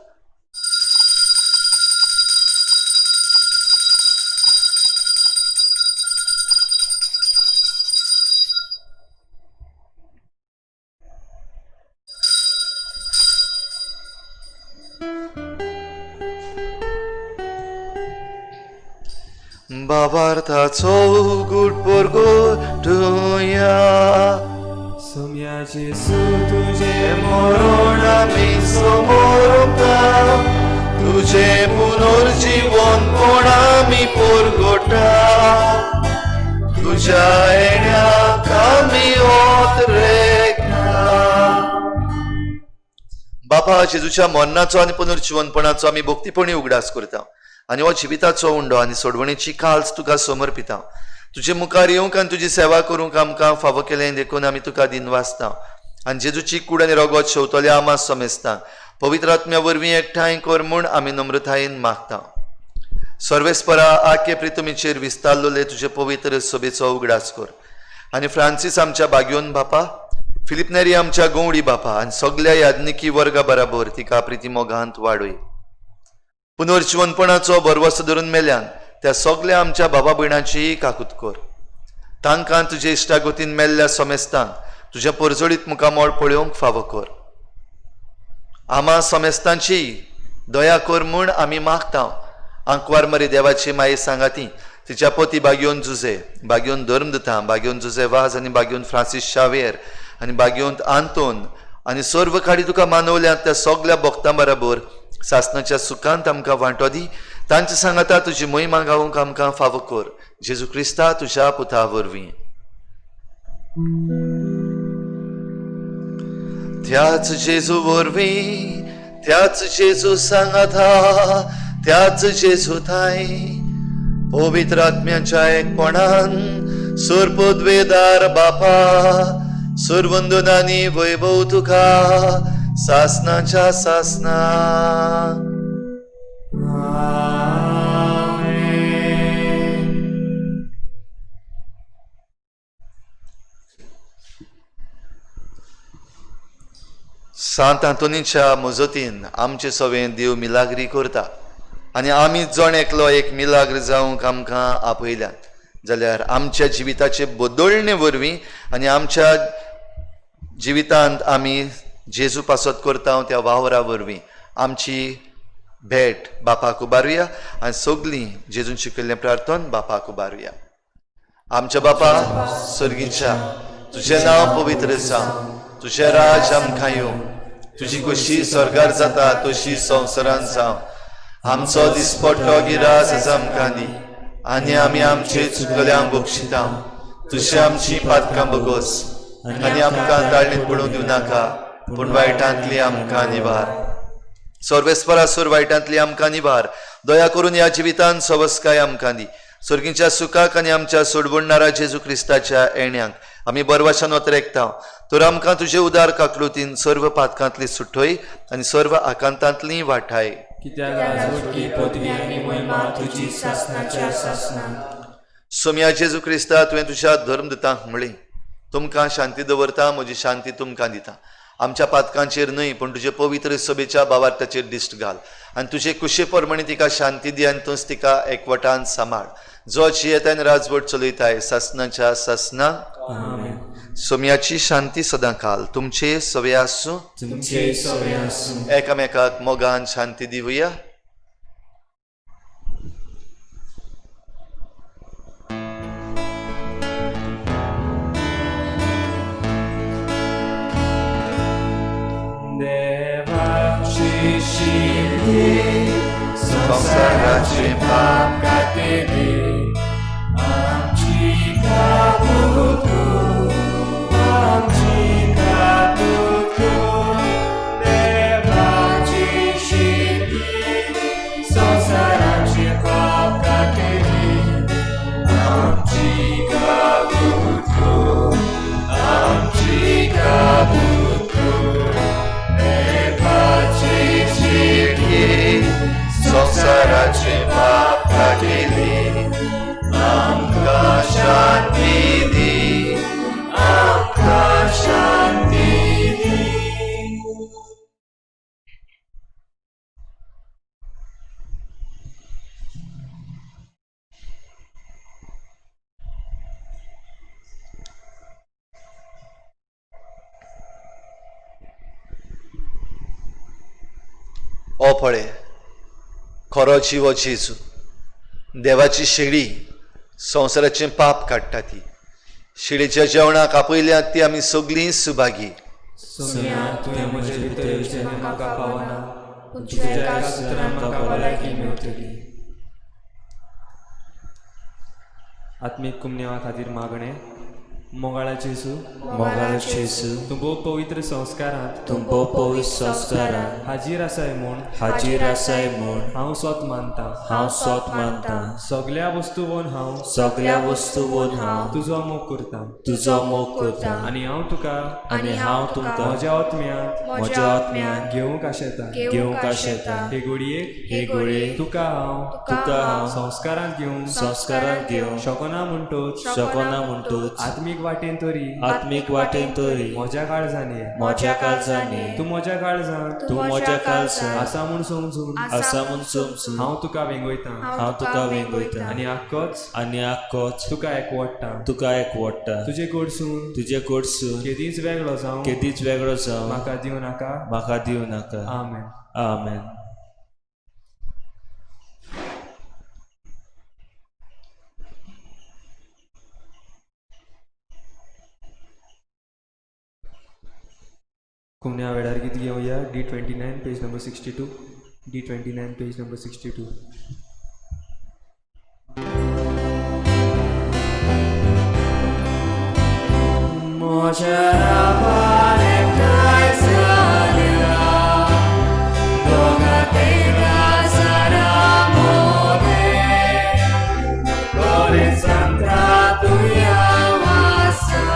बाबार्थाचो गुड परगटुया. सोम्या जेजू तुजें मरण आमी समोरता, तुजें पुनर्जीवनपण आमी परगटा, तुज्या येण्याक आमी ओतरेकता. बापा, जेजूच्या मरणाचो आनी पुनर्जिवनपणाचो आमी भक्तीपणी उगडास करता आनी हो जिविताचो उंडो आनी सोडवणेची काल्स तुका समर्पिता. तुजे मुखार येवंक आनी तुजी सेवा करूंक आमकां फावो केलें देखून आमी तुका दिनवासता आनी जेजूची कूड आनी रगत शेवतले आमा समेस्ता पवित्र आत्म्या वरवीं एकठांय कर म्हूण आमी नम्रतायेन मागता. सर्वेस्परा, आखे प्रितमीचेर विस्तारलेले तुजे पवित्र सभेचो उगडास कर आनी फ्रांसीस आमच्या बागयोन बापा, फिलिप नेरी आमच्या गवळी बापा आनी सगल्या याज्ञिकी वर्गा बराबर तिका प्रिती मोगांत वाडय. पुनर्जिवनपणाचो भरवसो धरून मेल्यान त्या सगल्या आमच्या बाबा भयणाची काकूत कर. तांकां तुजे इश्टागतीन मेल्ल्या समेस्तांक तुज्या परजळीत मुखामळ पळोवंक फावो कर. आमा समेस्तांची दया कर म्हूण आमी मागता. आंकवार मरी देवाची माये सांगाती तिच्या पती बागयोन जुजे, बागयोन धर्मदुता, बागयोन जुजे वाज आनी बागयोन फ्रांसीस शावेर आनी बागयोन आंतोन आनी सर्व काडी तुका मानवल्यात त्या सगल्या भक्तां बराबर सासनाच्या सुखांत आमकां वांटो दी. तांचे सांगाता तुजी महिमा गावंक आमकां फावो कर. जेजू क्रिस्ता तुज्या पुता वरवीं. त्याच जेजू वरवीं, त्याच जेजू सांगाता, त्याच जेजू थांय पवित्र आत्म्याच्या एकपणान सुरपदवेदार बापा, सुरवंदनानी वैभव तुका सासनाच्या सासना. सांत आंतोनीच्या मजतीन आमचे सवें देव मिलाग्री करता आनी आमी जण एकलो एक मिलाग्र जावंक आमकां आपयल्यात जाल्यार आमच्या जिविताचे बदलणे वरवीं आनी आमच्या जिवितांत आमी जेजू पासत करता त्या वावरा वरवीं आमची भेट बापाक उबारुया आनी सगलीं जेजून शिकयल्लें प्रार्थन बापाक उबारुया. आमच्या बापा सर्गीच्या, तुजें नांव पवित्र जावं, तुजें राज आमकां येवं, तुजी खोशी स्वर्गार जाता तशी संवसारांत जावं. आमचो दिसपट्टो गिरास आज आमकां दी आनी आमी आमचे चुकल्यांक बक्षिता तुशी आमची पातकां बगोस आनी आमकां ताळणीत पडूंक दिवं नाका, पूण वायटांतली आमकां निवार. सर्वेस्परा सूर वायटांतली आमकां निवार. दया करून ह्या जिवितान सवस्काय आमकां दी. सर्गीच्या सुखाक आनी आमच्या सोडवणणारा जेजू क्रिस्ताच्या येण्याक आमी बरवाशान वतरेकता. तर आमकां तुजे उदार काकलुतीन सर्व पातकांतली सुटय आनी सर्व आकांतांतली वाठाय. कित्याक राजवटकी पदवी आनी महिमा तुजी सासनाच्या सासना. सोम्या जेजू क्रिस्ता, तुवें तुज्या धर्मदुतांक म्हणलें, तुमकां शांती दवरता, म्हजी शांती तुमकां दिता. आमच्या पातकांचेर न्हय पूण तुजे पवित्र सभेच्या बावार्थाचेर दिश्ट घाल आनी तुजे कुशे प्रमाणे तिका शांती दी आनी तूंच तिका एकवटान सांबाळ, जो जियेता आनी राजवट चलयताय सासनाच्या सासना. सोम्याची शांती सदां काल तुमचे सवे आसूं. तुमचे सवे आसूं. एकामेकाक मोगान शांती दिवया. देवाची शिरली संवसाराचें पाप काडटली आमची काबूत कर, आमची काबूत कर. देवाची शिरली संवसाराचें पाप काडटली आमची काबूत कर, आमची काबूत कर. देवाची शिरली संवसाराचें पाप काडटली आमकां शांती दी, आमकां शांती दी. ओ पळे खरो जिवो जेजू, देवाची शेळी संवसाराचें पाप काडटा ती. शिळेच्या जेवणाक आपयल्यात ती आमी सगळीं सुभागी. सोम्या, तुवें म्हजे भितर येवचें हें म्हाका पावना, पूण तुज्या तुज्या एका एका सुत्रान म्हाका भलायकी मेवतली. आत्मीक कुमन्यावा खातीर मागणें. मोगाळा जेजू, मोगाळ जेजू, तूं भोव पवित्र संस्कारांत तूं भोव पवित्र संस्कारांत हाजीर आसाय म्हूण हाजीर आसाय म्हूण हांव सोत मानतां. हांव सोत मानतां. सगल्या वस्तूवन हांव सगल्या वस्तूवन हांव तुजो मोग करतां तुजो मोग करतां आनी हांव तुका आनी हांव तुमकां म्हज्या आत्म्यांत म्हज्या आत्म्यांत घेवंक आशेतां. घेवंक आशेतां. हे घडयेक हे घडयेक तुका हांव तुका हांव संस्कारांत घेवंक संस्कारांत घेवंक शकना म्हणटोच शकना म्हणटूच आत्मीक वाटेन तरी आत्मीक वाटेन तरी म्हज्या काळजान ये. म्हज्या काळजान ये. तूं म्हज्या काळजांत तूं म्हज्या काळजांत आसा म्हूण समजून आसा म्हूण समजून हांव तुका वेंगयतां हांव तुका वेंगयतां आनी आक्कोच आनी आक्कोच तुका एकवडटां. तुका एकवडटा. तुजे कडसून तुजे कडसून केदींच वेगळो जावं केदीच वेगळो जावं म्हाका दिवं नाका. म्हाका दिवं नाका. आमेन. आमेन. कुमण्या वेळार गीत घेवया. D 29 page number 62. D 29 page number 62. म्हज्या नांवान एकठांय जाल्या दोगां तेगां जाणां मोदें, कोणें सांगता तुया आसा.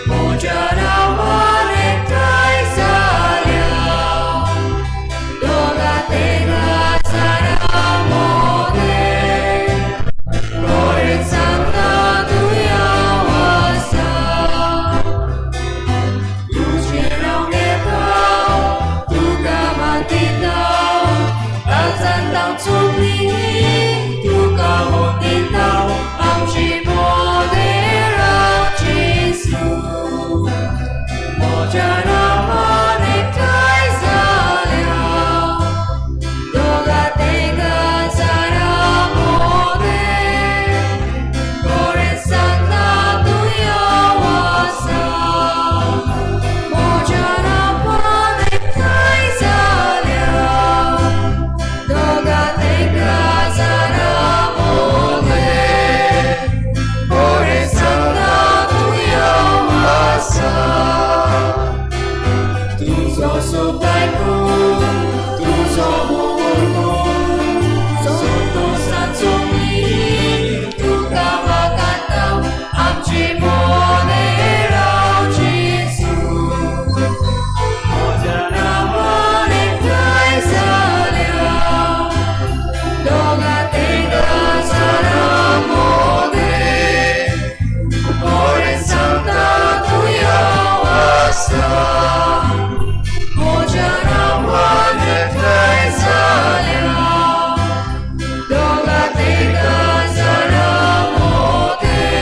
म्हज्या नांवान एकठांय जाल्या दोगां तेगां जाणां मोदें, कोणें सांगता तुया आसा. तुजें नांव घेता, तुका मानता, काळजांत हांव चुकली, तुका मोदिता, आमची मोदें राव जेजू. म्हज्या नांवान एकठांय जाल्या दोगां तेगां जाणां मोदें, कोणें सांगता तुया आसा. म्हज्या नांवान एकठांय जाल्या दोगां तेगां जाणां मोदें, कोणें सांगता तुया आसा. तुजो सुदायकून, तुजो मोग, संतोषाचो मी, तुका वागाता, आमची मोनें राव जेजू. म्हज्या नांवान एकठांय जाल्या दोगां तेगां जाणां मोदें, कोणें सांगता तुया आसा. म्हज्या नांवान एकठांय जाल्या दोगां तेगां जाणां मोदें,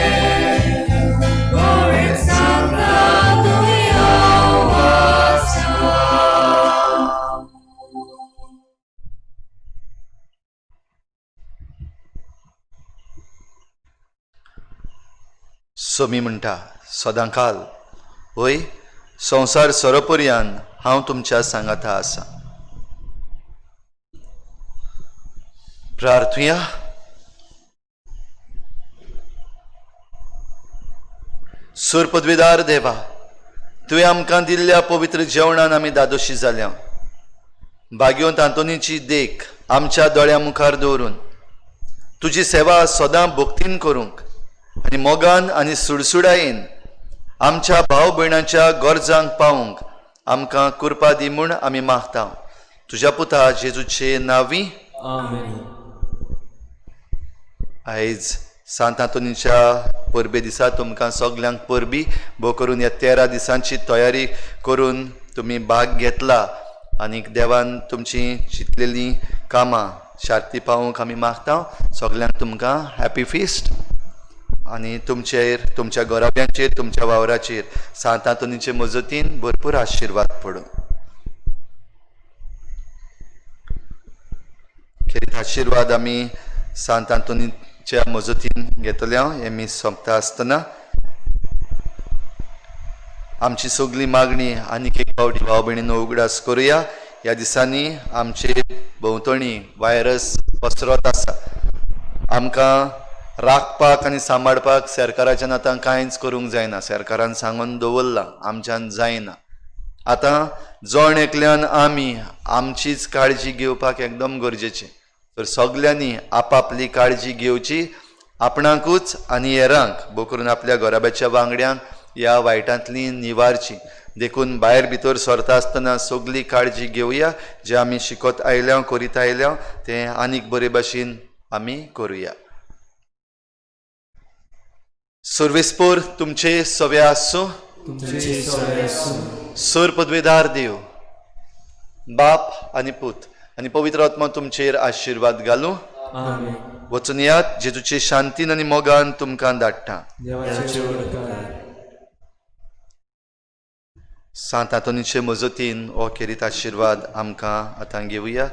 कोणें सांगता तुया आसा. सोमी म्हणटा, सदांकाल वय संवसार सोरोपर्यान हांव तुमच्या सांगाता आसा. प्रार्थुया. सूर पदवीदार देवा, तुवें आमकां दिल्ल्या पवित्र जेवणान आमी दादोशी जाल्या. भाग्यवंत आंतोनीची देख आमच्या दोळ्यां मुखार दवरून तुजी सेवा सदां भक्तीन करूंक आनी मोगान आनी सुडसुडायेन आमच्या भाव भयणाच्या गरजांक पावूंक आमकां कृपा दी म्हूण आमी मागता, तुज्या पुता जेजूचे नांवी. आमेन. आयज सांत आंतोनीच्या परबे दिसा तुमकां सगल्यांक परबी. भोव करून ह्या 13 दिसांची तयारी करून तुमी भाग घेतला आनीक देवान तुमची चिंतलेलीं कामां शार्ती पावोवंक आमी मागता. सगल्यांक तुमकां हॅपी फिस्ट आनी तुमचेर, तुमच्या घराब्यांचेर, तुमच्या वावराचेर सांत आंतोनीचे मजतीन भरपूर आशिर्वाद पडूं. खेरीत आशिर्वाद आमी सांत आंतोनी आंतोनीच्या मजतीन घेतले हांव हें मीस सोंपता आसतना आमची सगली मागणी आनीक एक फावटी भाव भयणीनो उगडास करुया. ह्या दिसांनी आमचे भोंवतणी व्हायरस पसरत आसा. आमकां राखपाक आनी सांबाळपाक सरकाराच्यान आतां कांयच करूंक जायना. सरकारान सांगून दवरलां आमच्यान जायना. आतां जण एकल्यान आमी आमचीच काळजी घेवपाक एकदम गरजेचें. तर सगल्यांनी आपापली काळजी घेवची, आपणाकूच आनी हेरांक, भोव करून आपल्या घराब्याच्या वांगड्यांक ह्या वायटांतली निवारची. देखून भायर भितर सरता आसतना सगली काळजी घेवया. जे आमी शिकत आयल्या करीत आयल्या तें आनीक बरे भाशेन आमी करुया. सर्वेस्पोर तुमचे सवे आसूं. तुमचे सवे आसूं. सर पदवेदार देव बाप आनी पूत आनी पवित्र आत्मा तुमचेर आशिर्वाद घालूं. आमेन. वचून यात, जेजूचे शांतीन आनी मोगान तुमकां धाडटा. देवाचे उपकार. सांत आंतोनीचे मजतीन हो खेरीत आशिर्वाद आमकां आतां घेवया.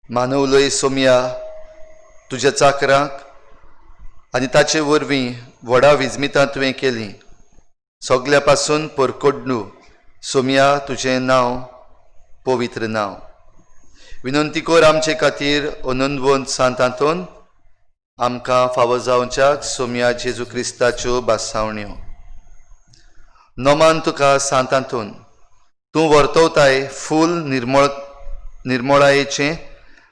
मानवलय सोमया तुज्या चाकरांक आनी ताचे वरवीं व्हडा विजमितां तुवें केलीं. सगल्या पासून परकोडणू सोमया तुजें नांव पवित्र नांव. विनंती कर आमचे खातीर अनंतवंत सांत आंतोन आमकां फावो जावच्याक सोमया जेजू क्रिस्ताच्यो बासावण्यो. नमान तुका सांत आंतोन, तूं वर्तवताय फूल निर्मळायेचें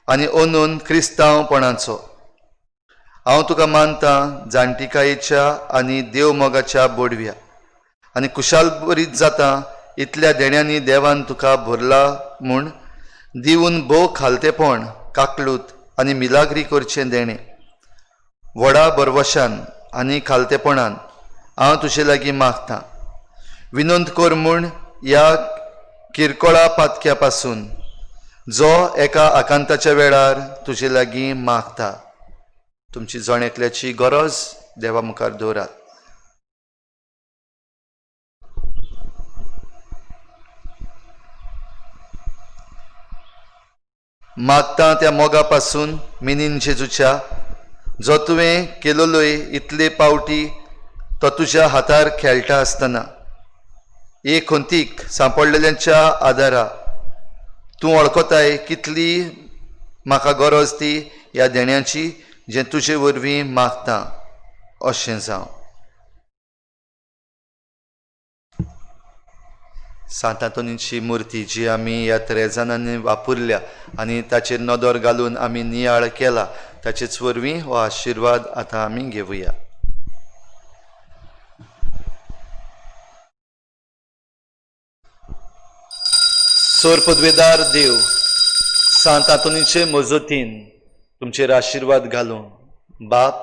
आनी अनून क्रिस्तांवपणाचो. हांव तुका मानता जाणटिकायेच्या आनी देव मोगाच्या बोडव्या आनी खुशाल बरीत जाता इतल्या देण्यांनी देवान तुका भरला म्हूण दिवन भोव खालतेपण काकलूत आनी मिलाग्री करचें देणें. व्हडा बरवशान आनी खालतेपणान हांव तुजे लागीं मागतां. विनंत कर म्हूण ह्या किरकोळा पातक्या पासून जो एका आकांताच्या वेळार तुजे लागीं मागता. तुमची जण एकल्याची गरज देवा मुखार दवरात. मागता त्या मोगा पासून मिनीन जेजूच्या जो तुवें केलोलोय इतले पावटी तो तुज्या हातार खेळटा आसतना एक खंतीक सांपडलेल्यांच्या आदारा तूं वळखताय कितली म्हाका गरज ती ह्या देण्याची जें तुजे वरवीं मागता अशें जावं. सांत आंतोनीची मुर्ती जी आमी ह्या त्रेजानांनी वापरल्या आनी ताचेर नदर घालून आमी नियाळ केला ताचेच वरवीं हो आशिर्वाद आतां आमी घेवया. सोर पदवेदार देव सांत आंतोनीचे मजतीन तुमचेर आशिर्वाद घालूं. बाप,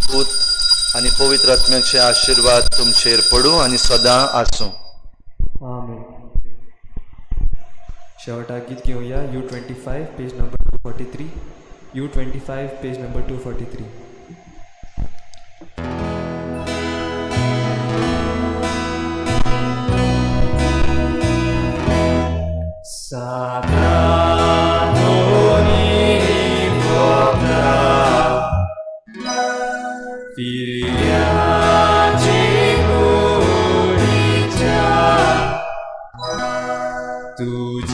पूत आनी पवित्र आत्म्याचे आशिर्वाद तुमचेर पडूं आनी सदां आसूं. आमेन. शेवटाक गीत घेवया. U25 page number 243. U25 page number 243. Tuja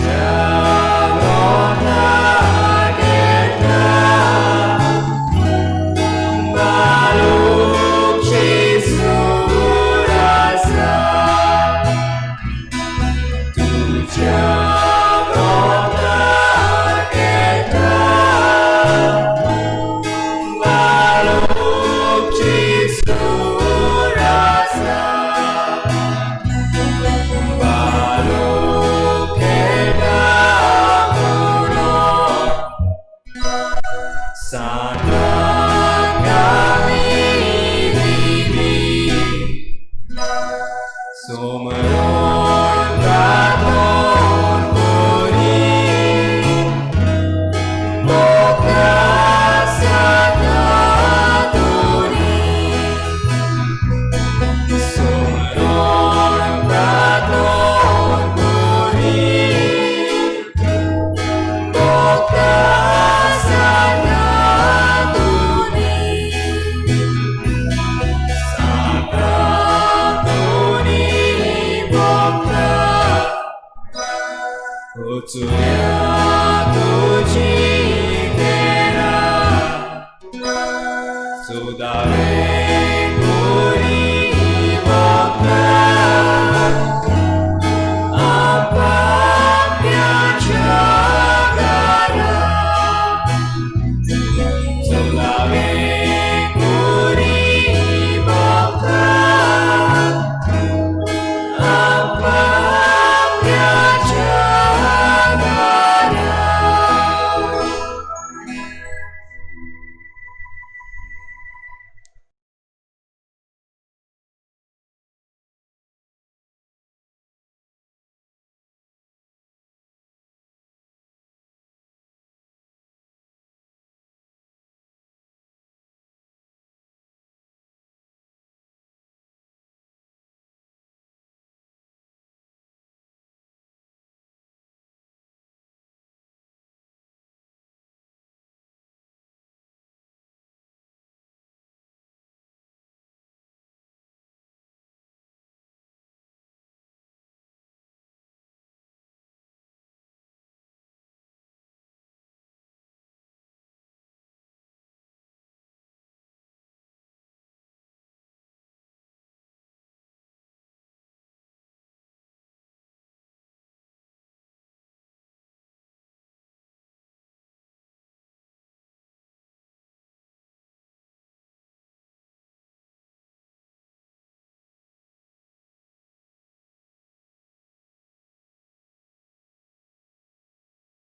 वचुया.